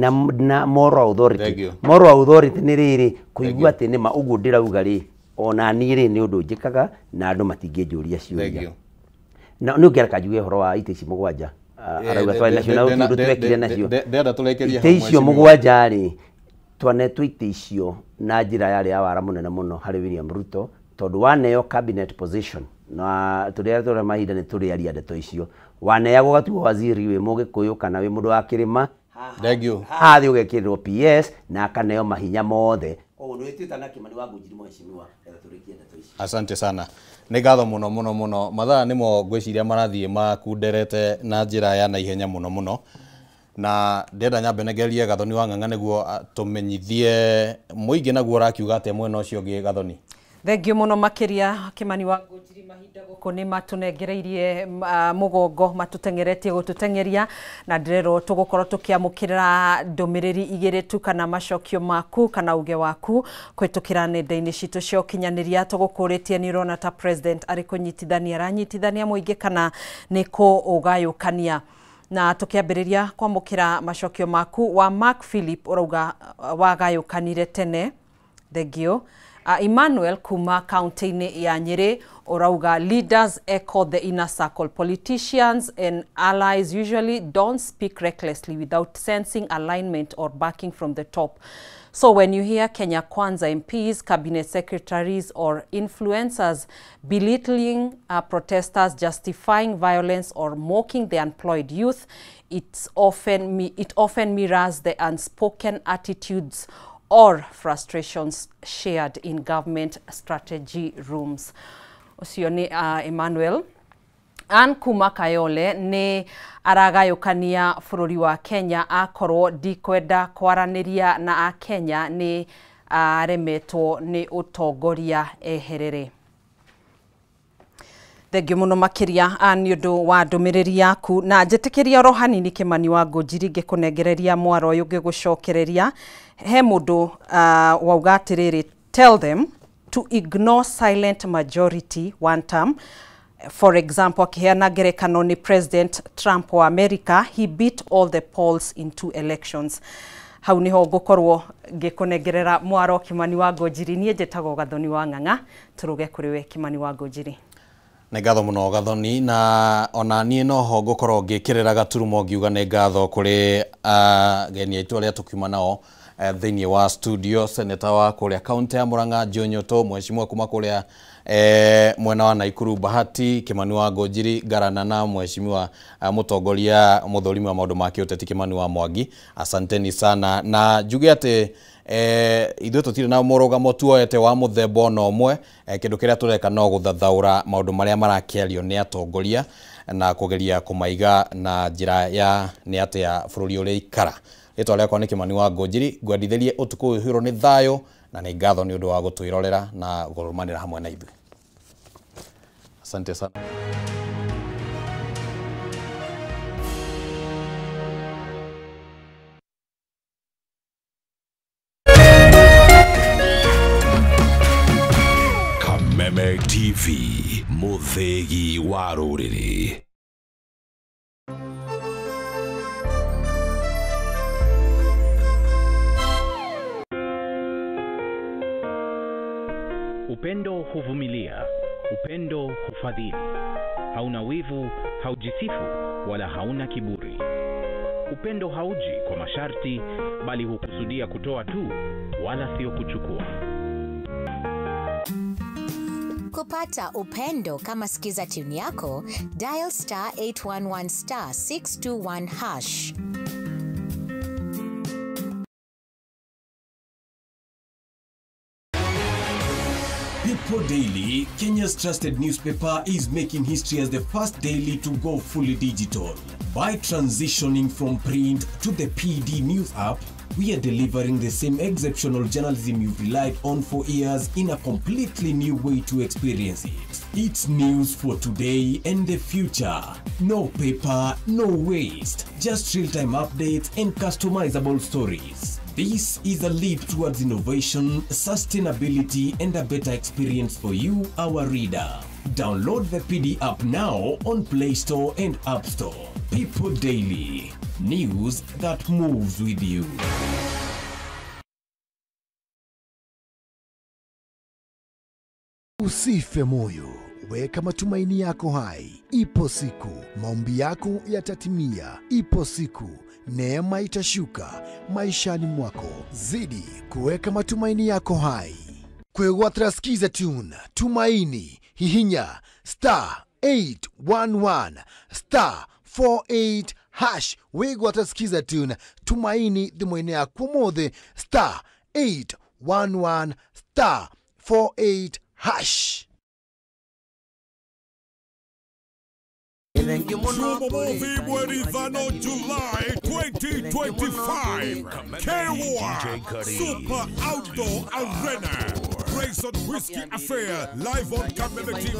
na moral authority. Moral authority nĩ rĩrĩ kũigua atĩ nĩma ũguo ndĩrauga rĩ, ona niĩ rĩ nĩ ũndũ njĩkaga na andũ matingĩnjũria ciũria. Na nĩ ũngĩreka njuge ũhoro wa itĩ ici mũgwanja, arauga twarĩ nacio na ũndũ twekire nacio. Itĩ icio mũgwanja rĩ, twanetwo itĩ icio na njĩra yarĩ ya wara mũnene mũno harĩ William Ruto, tondũ waneo cabinet position na tũrĩa tũrĩa mahinda nĩ tũrĩaria ndeto icio, waneagwo gatuo waziri wĩ mũgĩkũyũ kana wĩ mũndũ wa kĩrĩma, haha thĩ ũgekĩrĩrwo PS na akaneo mahinya mothe. Koguo nĩ na Kimani wa Ngũnjiri mheshimiwa tũrĩkie ndeto icio. Asante sana, nĩ ngatho mũno mũno mũno. Mathaa nĩmo ngwĩciria marathiĩ makunderete na njĩra ya naihenya mũno mũno, na ndĩrenda nyambe nengerie Gathoni wa Ng'ang'a nĩguo tũmenyithie mũingĩ naguo ũrakiuga atĩa mwena ũcio ũngĩ. Gathoni, thengio mũno makĩria Kimani wa Ngũnjiri, mahinda gũkũ nĩ matũnengereirie mũgongo, matũteng'eretie gũtũteng'eria, na ndĩrerwo tũgũkorwo tũkĩamũkĩra ndũmĩrĩri igĩrĩ tu kana macokio maku kana uge waku kũhĩtũkĩra nenda-inĩ citũ cia ũkinyanĩria. Tũgũkũrĩtie nĩ ũrona ta president arĩ kũnyitithania aranyitithania mũingĩ kana nĩ kũũgayũkania. Na tũkĩambĩrĩria kwamũkĩra macokio maku, wa Mark Philip ũrauga wagayũkanire tene, thengio. Emmanuel kuma kaunti-inĩ ya Nyeri ũrauga leaders echo the inner circle. Politicians and allies usually don't speak recklessly without sensing alignment or backing from the top. So when you hear Kenya Kwanza MPs, cabinet secretaries or influencers belittling protesters, justifying violence or mocking the unemployed youth, it often mirrors the unspoken attitudes or frustrations shared in government strategy rooms. Ũcio nĩ Emmanuel. Ann kuma Kayole nĩ aragayũkania bũrũri wa Kenya, akorwo ndikwenda kwaranĩria na akenya nĩ aremetwo nĩ ũtongoria eherere. Thengio mũno makĩria nĩ ũndũ wa ndũmĩrĩri yaku, na njĩtĩkĩria oro hanini Kimani wa Ngũnjiri ngĩkũnengereria mwaro ũyũ ngĩgũcokereria. He mũndũ wauga atĩrĩrĩ, tell them to ignore silent majority one term. For example, akiheana ngerekano ni President Trump wa America, he beat all the polls in 2 elections. Hau niho ngũkorwo ngĩkũnengerera mwaro Kimani wa Ngũnjiri. Niĩ njĩtagwo Gathoni wa Ng'ang'a, tũrũge kũrĩ we Kimani wa Ngũnjiri. Nĩ ngatho mũno Gathoni, na ona niĩ noho ngũkorwo ngĩkĩrĩra gaturumo ngiuga nĩ ngatho kũrĩ ageni aitũ arĩa tũkiuma nao thĩinĩ wa studio, seneta wa kũrĩa kaunti ya Murang'a Joe Nyoto, mheshimiwa kuma kũrĩa mwena wa Naikuru Bahati, Kimani wa Ngũnjiri Ngarana, na mheshimiwa mũtongoria mũthũrimi wa maũndũ ma kĩũteti Kimani wa Mwangi. Asanteni sana, na njuge atĩ ithuĩ tũtirĩ na mũrũgamo tuoete wa mũthemba ona ũmwe. Kĩndũ kĩrĩa tũreka no gũthathaũra maũndũ marĩa marakĩario nĩ atongoria na kũgeria kũmaiga na njĩra ya nĩ atĩa bũrũri ũrĩa ikara. Rĩtwa rĩakwa nĩ Kimani wa Ngũnjiri, ngwendithĩrie ũtukũ ũyũ ũihũirwo nĩ thayũ, na nĩ ngatho nĩ ũndũ wa gũtwĩrorera na kũrũmanĩra hamwe na ithuĩ. Asante sana. Kameme TV, mũthĩgi wa rũrĩrĩ. Upendo huvumilia, upendo hufadhili. Hauna wivu, haujisifu, wala hauna kiburi. Upendo hauji kwa masharti, bali hukusudia kutoa tu, wala sio kuchukua. Kupata upendo kama Skiza tune yako, dial star 811 star 621 hash. People People Daily, Kenya's trusted newspaper, is making history as the first daily to go fully digital. By transitioning from print to the PD News app, we are delivering the same exceptional journalism you've relied on for years in a completely new way to experience it. It's news for today and the future. No paper, no waste. Just real-time updates and customizable stories. This is a leap towards innovation, sustainability, and a better experience for you, our reader. Download the PD app now on Play Store and App Store. People Daily. News that moves with you. Usife moyo, weka matumaini yako hai. Ipo siku maombi yako yatatimia. Ipo siku neema itashuka maishani mwako. Zidi kuweka matumaini yako hai. Kwegwatira Skiza Tune Tumaini, hihinya star 811 star 48 hash. Wigwatira Skiza Tune Tumaini thimũ-inĩ yaku ũmũthĩ star 811 star 48 hash. Jumamosi mweri 5 July 2025, Kewa Super Outdoor Arena, Grayson Whiskey Affair, live on Kameme TV.